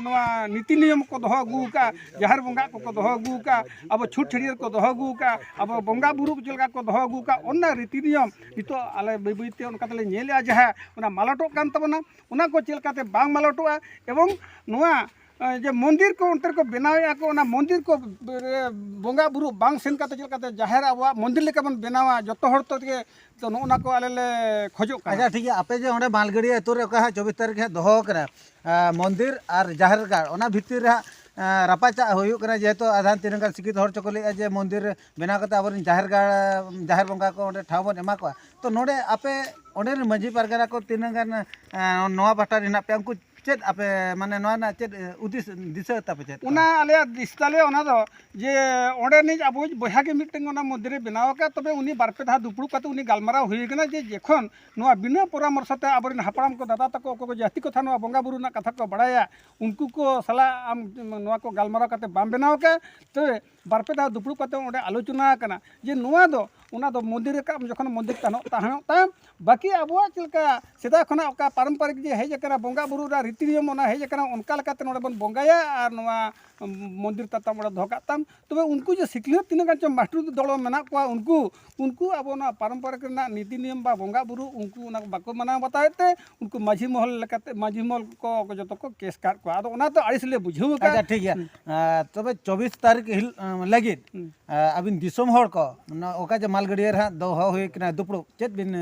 ᱱᱚᱣᱟ ᱱᱤᱛᱤ ᱱᱤᱭᱚᱢ ᱠᱚ ᱫᱚᱦᱚ ᱟᱹᱜᱩ ᱟᱠᱟᱫ, ᱡᱟᱦᱮᱨ ᱵᱚᱸᱜᱟ ᱠᱚᱠᱚ ᱫᱚᱦᱚ ᱟᱹᱜᱩ ᱟᱠᱟᱫ, ᱟᱵᱚ ᱪᱷᱩᱛ ᱪᱷᱟᱹᱴᱭᱟᱹᱨ ᱠᱚ ᱫᱚᱦᱚ ᱟᱹᱜᱩ ᱟᱠᱟᱫ, ᱟᱵᱚ ᱵᱚᱸᱜᱟ ᱵᱩᱨᱩ ᱪᱮᱫ ᱞᱮᱠᱟ ᱠᱚ ᱫᱚᱦᱚ ᱟᱹᱜᱩ ᱟᱠᱟᱫ, ᱚᱱᱟ ᱨᱤᱛᱤ ᱱᱤᱭᱚᱢ ᱱᱤᱛᱚᱜ ᱟᱞᱮ ᱵᱟᱹᱭ ᱵᱟᱹᱭ ᱛᱮ ᱚᱱᱠᱟ ᱛᱮᱞᱮ ᱧᱮᱞᱮᱜᱼᱟ, ᱡᱟᱦᱟᱸ ᱚᱱᱟ ᱢᱟᱞᱚᱴᱚᱜ ᱠᱟᱱ ᱛᱟᱵᱚᱱᱟ, ᱚᱱᱟ ᱠᱚ ᱪᱮᱫ ᱞᱮᱠᱟᱛᱮ ᱵᱟᱝ ᱢᱟᱞᱚᱴᱚᱜᱼᱟ᱾ ᱮᱵᱚᱝ ᱱᱚᱣᱟ ᱮ, ᱡᱮ ᱢᱚᱱᱫᱤᱨ ᱠᱚ ᱚᱱᱛᱮ ᱨᱮᱠᱚ ᱵᱮᱱᱟᱣᱮᱫᱼᱟ ᱠᱚ, ᱚᱱᱟ ᱢᱚᱱᱫᱤᱨ ᱠᱚ ᱨᱮ ᱵᱚᱸᱜᱟ ᱵᱩᱨᱩ ᱵᱟᱝ ᱥᱮᱱ ᱠᱟᱛᱮ ᱪᱮᱫ ᱞᱮᱠᱟᱛᱮ ᱡᱟᱦᱮᱨ ᱟᱵᱚᱣᱟᱜ ᱢᱚᱱᱫᱤᱨ ᱞᱮᱠᱟ ᱵᱚᱱ ᱵᱮᱱᱟᱣᱟ ᱡᱚᱛᱚ ᱦᱚᱲ ᱛᱮᱜᱮ, ᱛᱚ ᱱᱚᱜᱼᱚ ᱱᱟ ᱠᱚ ᱟᱞᱮ ᱞᱮ ᱠᱷᱚᱡᱚᱜ ᱠᱟᱱᱟ᱾ ᱟᱪᱪᱷᱟ, ᱴᱷᱤᱠ ᱜᱮᱭᱟ, ᱟᱯᱮ ᱡᱮ ᱚᱸᱰᱮ ᱢᱟᱞᱜᱟᱹᱲᱤᱭᱟᱹ ᱟᱹᱛᱩ ᱨᱮ ᱚᱠᱟ ᱦᱟᱸᱜ ᱪᱚᱵᱵᱤᱥ ᱛᱟᱹᱨᱤᱠᱷ ᱦᱟᱸᱜ ᱫᱚᱦᱚ ᱠᱟᱱᱟ, ᱟ, ᱢᱚᱱᱫᱤᱨ ᱟᱨ ᱡᱟᱦᱮᱨ ᱜᱟᱲ, ᱚᱱᱟ ᱵᱷᱤᱛᱤᱨ ᱨᱮ ᱦᱟᱸᱜ, ᱟ, ᱨᱟᱯᱟᱪᱟᱜ ᱦᱩᱭᱩᱜ ᱠᱟᱱᱟ, ᱡᱮᱦᱮᱛᱩ ᱟᱫᱷᱟᱱ ᱛᱤᱱᱟᱹᱜ ᱜᱟᱱ ᱥᱤᱠᱠᱷᱤᱛ ᱦᱚᱲ ᱪᱚᱠᱚ ᱞᱟᱹᱭᱮᱫᱼᱟ ᱡᱮ ᱢᱚᱱᱫᱤᱨ ᱵᱮᱱᱟᱣ ᱠᱟᱛᱮ ᱟᱵᱚᱨᱮᱱ ᱡᱟᱦᱮᱨ ᱜᱟᱲ, ᱡᱟᱦᱮᱨ ᱵᱚᱸᱜᱟ ᱠᱚ ᱚᱸᱰᱮ ᱴᱷᱟᱶ ᱵᱚᱱ ᱮᱢᱟ ᱠᱚᱣᱟ᱾ ᱛᱚ ᱱᱚᱰᱮ ᱟᱯᱮ ᱚᱸᱰᱮ ᱨᱮᱱ ᱢᱟᱹᱡᱷᱤ ᱯᱟᱨᱜᱟᱱᱟ ᱠᱚ ᱛᱤᱱᱟᱹᱜ ᱜᱟᱱ, ᱟ, ᱱᱚᱣᱟ ᱯᱟᱦᱴᱟ ᱨᱮ ᱦᱮᱱᱟᱜ ᱯᱮᱭᱟ, ᱩᱱᱠᱩ ᱪᱮᱫ ᱟᱯᱮ, ᱢᱟᱱᱮ, ᱱᱚᱣᱟ ᱨᱮᱱᱟᱜ ᱪᱮᱫ, ᱮ, ᱩᱫᱤᱥ, ᱫᱤᱥᱟᱹ ᱛᱟᱯᱮ ᱪᱮᱫ? ᱚᱱᱟ ᱟᱞᱮᱭᱟᱜ ᱫᱤᱥ ᱛᱟᱞᱮ ᱚᱱᱟ ᱫᱚ ᱡᱮ ᱚᱸᱰᱮ ᱱᱤᱡ ᱟᱵᱚᱭᱤᱡ ᱵᱚᱭᱦᱟ ᱜᱮ ᱢᱤᱫᱴᱮᱱ ᱚᱱᱟ ᱢᱚᱱᱫᱤᱨᱮ ᱵᱮᱱᱟᱣ ᱟᱠᱟᱫ, ᱛᱚᱵᱮ ᱩᱱᱤ ᱵᱟᱨ ᱯᱮ ᱫᱷᱟᱣ ᱫᱩᱯᱲᱩᱵ ᱠᱟᱛᱮ ᱩᱱᱤ ᱜᱟᱞᱢᱟᱨᱟᱣ ᱦᱩᱭ ᱟᱠᱟᱱᱟ ᱡᱮ ᱡᱚᱠᱷᱚᱱ ᱱᱚᱣᱟ ᱵᱤᱱᱟᱹ ᱯᱚᱨᱟᱢᱚᱨᱥᱚ ᱛᱮ ᱟᱵᱚᱨᱮᱱ ᱦᱟᱯᱲᱟᱢ ᱠᱚ, ᱫᱟᱫᱟ ᱛᱟᱠᱚ, ᱚᱠᱚᱭ ᱠᱚ ᱡᱟᱹᱥᱛᱤ ᱠᱚ ᱛᱟᱦᱮᱱ, ᱱᱚᱣᱟ ᱵᱚᱸᱜᱟ ᱵᱩᱨᱩ ᱨᱮᱱᱟᱜ ᱠᱟᱛᱷᱟ ᱠᱚ ᱵᱟᱲᱟᱭᱟ, ᱩᱱᱠᱩ ᱠᱚ ᱥᱟᱞᱟᱜ ᱟᱢ ᱱᱚᱣᱟ ᱠᱚ ᱜᱟᱞᱢᱟᱨᱟᱣ ᱠᱟᱛᱮ ᱵᱟᱢ ᱵᱮᱱᱟᱣ ᱟᱠᱟᱫ, ᱛᱚᱵᱮ ᱵᱟᱨ ᱯᱮ ᱫᱷᱟᱣ ᱫᱩᱯᱲᱩᱵ ᱠᱟᱛᱮ ᱚᱸᱰᱮ ᱟᱞᱳᱪᱚᱱᱟ ᱟᱠᱟᱱᱟ ᱡᱮ ᱱᱚᱣᱟ ᱫᱚ, ᱚᱱᱟ ᱫᱚ ᱢᱚᱱᱫᱤᱨ ᱨᱟᱠᱟᱵ ᱡᱚᱠᱷᱚᱱ ᱢᱚᱱᱫᱤᱨ ᱛᱟᱦᱮᱱᱚᱜ, ᱛᱟᱦᱮᱱᱚᱜ ᱛᱟᱢ, ᱵᱟᱹᱠᱤ ᱟᱵᱚᱣᱟᱜ ᱪᱮᱫ ᱞᱮᱠᱟ ᱥᱮᱫᱟᱭ ᱠᱷᱚᱱᱟᱜ ᱚᱠᱟ ᱯᱟᱨᱚᱢᱯᱚᱨᱤᱠ ᱡᱮ ᱦᱮᱡ ᱟᱠᱟᱱᱟ, ᱵᱚᱸᱜᱟ ᱵᱩᱨᱩ ᱨᱮᱱᱟᱜ ᱨᱤᱛᱤ ᱱᱤᱭᱚᱢ ᱚᱱᱟ ᱦᱮᱡ ᱟᱠᱟᱱᱟ, ᱚᱱᱠᱟ ᱞᱮᱠᱟᱛᱮ ᱱᱚᱰᱮ ᱵᱚᱱ ᱵᱚᱸᱜᱟᱭᱟ ᱟᱨ ᱱᱚᱣᱟ ᱢᱚᱱᱫᱤᱨ ᱛᱟᱛᱟᱢ ᱚᱸᱰᱮ ᱫᱚᱦᱚ ᱠᱟᱜ ᱛᱟᱢ᱾ ᱛᱚᱵᱮ ᱩᱱᱠᱩ ᱡᱮ ᱥᱤᱠᱷᱱᱟᱹᱛ ᱛᱤᱱᱟᱹᱜ ᱜᱟᱱ ᱪᱚᱝ ᱢᱟᱥᱴᱟᱨ ᱫᱚᱞ ᱢᱮᱱᱟᱜ ᱠᱚᱣᱟ, ᱩᱱᱠᱩ, ᱩᱱᱠᱩ ᱟᱵᱚ ᱱᱚᱣᱟ ᱯᱟᱨᱚᱢᱯᱚᱨᱤᱠ ᱨᱮᱱᱟᱜ ᱱᱤᱛᱤ ᱱᱤᱭᱚᱢ ᱵᱟ ᱵᱚᱸᱜᱟ ᱵᱩᱨᱩ ᱩᱱᱠᱩ ᱚᱱᱟ ᱠᱚ ᱵᱟᱠᱚ ᱢᱟᱱᱟᱣ ᱵᱟᱛᱟᱣᱮᱫ ᱛᱮ ᱩᱱᱠᱩ ᱢᱟᱹᱡᱷᱤ ᱢᱚᱦᱚᱞ ᱞᱮᱠᱟᱛᱮ, ᱢᱟᱹᱡᱷᱤ ᱢᱚᱦᱚᱞ ᱠᱚ ᱡᱚᱛᱚ ᱠᱚ ᱠᱮᱥ ᱠᱟᱜ ᱠᱚᱣᱟ᱾ ᱟᱫᱚ ᱚᱱᱟ ᱫᱚ ᱟᱹᱲᱤᱥ ᱞᱮ ᱵᱩᱡᱷᱟᱹᱣ ᱟᱠᱟᱫ᱾ ᱟᱪᱪᱷᱟ, ᱴᱷᱤᱠ ᱜᱮᱭᱟ᱾ ᱦᱩᱸ᱾ ᱟᱨ ᱛᱚᱵᱮ ᱪᱚᱵᱵᱤᱥ ᱛᱟᱹᱨᱤᱠᱷ ᱦᱤᱞ-, ᱟᱸ, ᱞᱟᱹᱜᱤᱫ, ᱦᱩᱸ᱾ ᱟᱸ, ᱟᱹᱵᱤᱱ ᱫᱤᱥᱚᱢ ᱦᱚᱲ ᱠᱚ, ᱚᱱᱟ ᱚᱠᱟ ᱡᱮ ᱢᱟᱞᱜᱟᱹᱰᱤᱭᱟᱹ ᱨᱮ ᱦᱟᱸᱜ ᱫᱚᱦᱚ ᱦᱩᱭ ᱠᱟᱱᱟ ᱫᱩᱯᱲᱩᱵ, ᱪᱮᱫ ᱵᱤᱱ,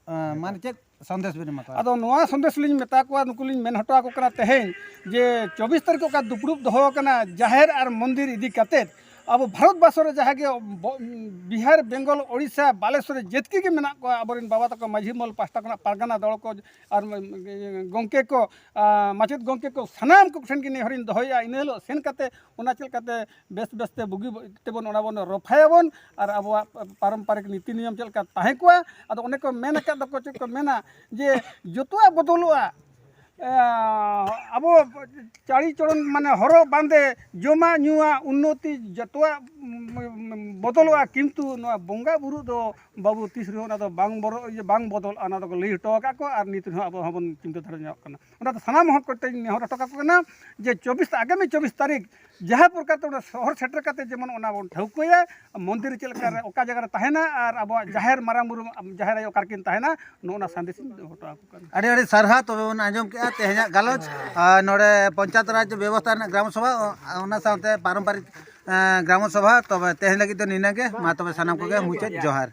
ᱟᱸ, ᱢᱟᱱᱮ ᱪᱮᱫ ᱥᱟᱸᱫᱮᱥ ᱵᱤᱱ ᱮᱢᱟ ᱠᱚᱣᱟ? ᱟᱫᱚ ᱱᱚᱣᱟ ᱥᱟᱸᱫᱮᱥ ᱞᱤᱧ ᱢᱮᱛᱟ ᱠᱚᱣᱟ, ᱱᱩᱠᱩ ᱞᱤᱧ ᱢᱮᱱ ᱦᱚᱴᱚ ᱟᱠᱚ ᱠᱟᱱᱟ ᱛᱮᱦᱮᱧ ᱡᱮ ᱪᱚᱵᱵᱤᱥ ᱛᱟᱹᱨᱤᱠᱷ ᱚᱠᱟ ᱫᱩᱯᱲᱩᱵ ᱫᱚᱦᱚ ᱟᱠᱟᱱᱟ ᱡᱟᱦᱮᱨ ᱟᱨ ᱢᱚᱱᱫᱤᱨ ᱤᱫᱤ ᱠᱟᱛᱮᱫ, ᱟᱵᱚ ᱵᱷᱟᱨᱚᱛ ᱵᱟᱨᱥᱚ ᱨᱮ ᱡᱟᱦᱟᱸ ᱜᱮ ᱵᱚ-, ᱵᱤᱦᱟᱨ, ᱵᱮᱝᱜᱚᱞ, ᱳᱲᱤᱥᱥᱟ, ᱵᱟᱞᱮᱥᱚᱨ ᱨᱮ ᱡᱮᱛᱠᱤ ᱜᱮ ᱢᱮᱱᱟᱜ ᱠᱚᱣᱟ, ᱟᱵᱚᱨᱮᱱ ᱵᱟᱵᱟ ᱛᱟᱠᱚ ᱢᱟᱹᱡᱷᱤ ᱢᱚᱦᱚᱞ ᱯᱟᱦᱴᱟ ᱠᱷᱚᱱᱟᱜ ᱯᱟᱨᱜᱟᱱᱟ ᱫᱚᱞ ᱠᱚ ᱟᱨ ᱜᱚᱢᱠᱮ ᱠᱚ, ᱟᱨ ᱢᱟᱪᱮᱫ ᱜᱚᱢᱠᱮ ᱠᱚ ᱥᱟᱱᱟᱢ ᱠᱚ ᱴᱷᱮᱱ ᱜᱮ ᱱᱮᱦᱚᱨᱤᱧ ᱫᱚᱦᱚᱭᱮᱫᱼᱟ, ᱤᱱᱟᱹ ᱦᱤᱞᱳᱜ ᱥᱮᱱ ᱠᱟᱛᱮ ᱚᱱᱟ ᱪᱮᱫ ᱞᱮᱠᱟᱛᱮ ᱵᱮᱥ ᱵᱮᱥᱛᱮ ᱵᱩᱜᱤ ᱛᱮᱵᱚᱱ ᱚᱱᱟ ᱵᱚᱱ ᱨᱚᱯᱷᱟᱭᱟᱵᱚᱱ ᱟᱨ ᱟᱵᱚᱣᱟᱜ ᱯᱟᱨᱚᱢᱯᱚᱨᱤᱠ ᱱᱤᱛᱤ ᱱᱤᱭᱚᱢ ᱪᱮᱫ ᱞᱮᱠᱟ ᱛᱟᱦᱮᱸ ᱠᱚᱜᱼᱟ᱾ ᱟᱫᱚ ᱚᱱᱮ ᱠᱚ ᱢᱮᱱ ᱟᱠᱟᱫ ᱫᱚᱠᱚ, ᱪᱮᱫ ᱠᱚ ᱢᱮᱱᱟ ᱡᱮ ᱡᱚᱛᱚᱣᱟᱜ ᱵᱚᱫᱚᱞᱚᱜᱼᱟ, ᱮ, ᱟᱵᱚ ᱪᱟᱹᱲᱤ ᱪᱚᱲᱚᱱ ᱢᱟᱱᱮ ᱦᱚᱨᱚᱜ ᱵᱟᱸᱫᱮ, ᱡᱚᱢᱟᱜ ᱧᱩᱣᱟᱜ, ᱩᱱᱱᱚᱛᱤ, ᱡᱚᱛᱚᱣᱟᱜ ᱵᱚᱫᱚᱞᱚᱜᱼᱟ, ᱠᱤᱱᱛᱩ ᱱᱚᱣᱟ ᱵᱚᱸᱜᱟ ᱵᱩᱨᱩ ᱫᱚ ᱵᱟᱹᱵᱩ ᱛᱤᱥ ᱨᱮᱦᱚᱸ ᱚᱱᱟ ᱫᱚ ᱵᱟᱝ ᱵᱚᱨᱚ-, ᱤᱭᱟᱹ, ᱵᱟᱝ ᱵᱚᱫᱚᱞᱚᱜᱼᱟ᱾ ᱚᱱᱟ ᱫᱚᱠᱚ ᱞᱟᱹᱭ ᱦᱚᱴᱚ ᱟᱠᱟᱫ ᱠᱚᱣᱟ ᱟᱨ ᱱᱤᱛ ᱨᱮᱦᱚᱸ ᱟᱵᱚ ᱦᱚᱸᱵᱚᱱ ᱪᱤᱱᱛᱟᱹ ᱫᱷᱟᱨᱟ ᱧᱚᱜ ᱠᱟᱱᱟ᱾ ᱚᱱᱟ ᱫᱚ ᱥᱟᱱᱟᱢ ᱦᱚᱲ ᱠᱚᱴᱷᱮᱱ ᱱᱮᱦᱚᱨ ᱦᱚᱴᱚ ᱠᱟᱠᱚ ᱠᱟᱱᱟ ᱡᱮ ᱪᱚᱵᱵᱤᱥ, ᱟᱜᱟᱢᱤ ᱪᱚᱵᱵᱤᱥ ᱛᱟᱹᱨᱤᱠᱷ ᱡᱟᱦᱟᱸ ᱯᱨᱚᱠᱟᱨ ᱛᱮ ᱚᱸᱰᱮ ᱥᱚᱦᱚᱨ ᱥᱮᱴᱮᱨ ᱠᱟᱛᱮ ᱡᱮᱢᱚᱱ ᱚᱱᱟ ᱵᱚᱱ ᱴᱷᱟᱹᱣᱠᱟᱹᱭᱟ, ᱢᱚᱱᱫᱤᱨ ᱪᱮᱫ ᱞᱮᱠᱟ ᱨᱮ ᱚᱠᱟ ᱡᱟᱭᱜᱟ ᱨᱮ ᱛᱟᱦᱮᱱᱟ ᱟᱨ ᱟᱵᱚᱣᱟᱜ ᱡᱟᱦᱮᱨ ᱢᱟᱨᱟᱝ ᱵᱩᱨᱩ ᱡᱟᱦᱮᱨ ᱟᱭᱳ ᱚᱠᱟ ᱨᱮᱠᱤᱱ ᱛᱟᱦᱮᱱᱟ, ᱱᱚᱜᱼᱚ ᱱᱟ ᱥᱟᱸᱫᱮᱥ ᱤᱧ ᱫᱚᱦᱚ ᱦᱚᱴᱚ ᱟᱠᱚ ᱠᱟᱱᱟ᱾ ᱟᱹᱰᱤ ᱟᱹᱰᱤ ᱥᱟᱨᱦᱟᱣ᱾ ᱛᱚᱵᱮ ᱵᱚᱱ ᱟᱸᱡᱚᱢ ᱠᱮᱜᱼᱟ ᱛᱮᱦᱮᱧᱟᱜ ᱜᱟᱞᱚᱪ, ᱟᱨ ᱱᱚᱰᱮ ᱯᱚᱧᱪᱟᱭᱮᱛ ᱨᱟᱡᱽ ᱵᱮᱵᱚᱥᱛᱷᱟ ᱨᱮᱱᱟᱜ ᱜᱨᱟᱢ ᱥᱚᱵᱷᱟ, ᱚ-, ᱚᱱᱟ ᱥᱟᱶᱛᱮ ᱯᱟᱨᱚᱢᱯᱟᱨᱤᱠ, ᱮᱸ, ᱜᱨᱟᱢ ᱥᱚᱵᱷᱟ᱾ ᱛᱚᱵᱮ ᱛᱮᱦᱮᱧ ᱞᱟᱹᱜᱤᱫ ᱫᱚ ᱱᱤᱱᱟᱹᱜ ᱜᱮ᱾ ᱢᱟ ᱛᱚᱵᱮ ᱥᱟᱱᱟᱢ ᱠᱚᱜᱮ ᱢᱩᱪᱟᱹᱫ ᱡᱚᱦᱟᱨ᱾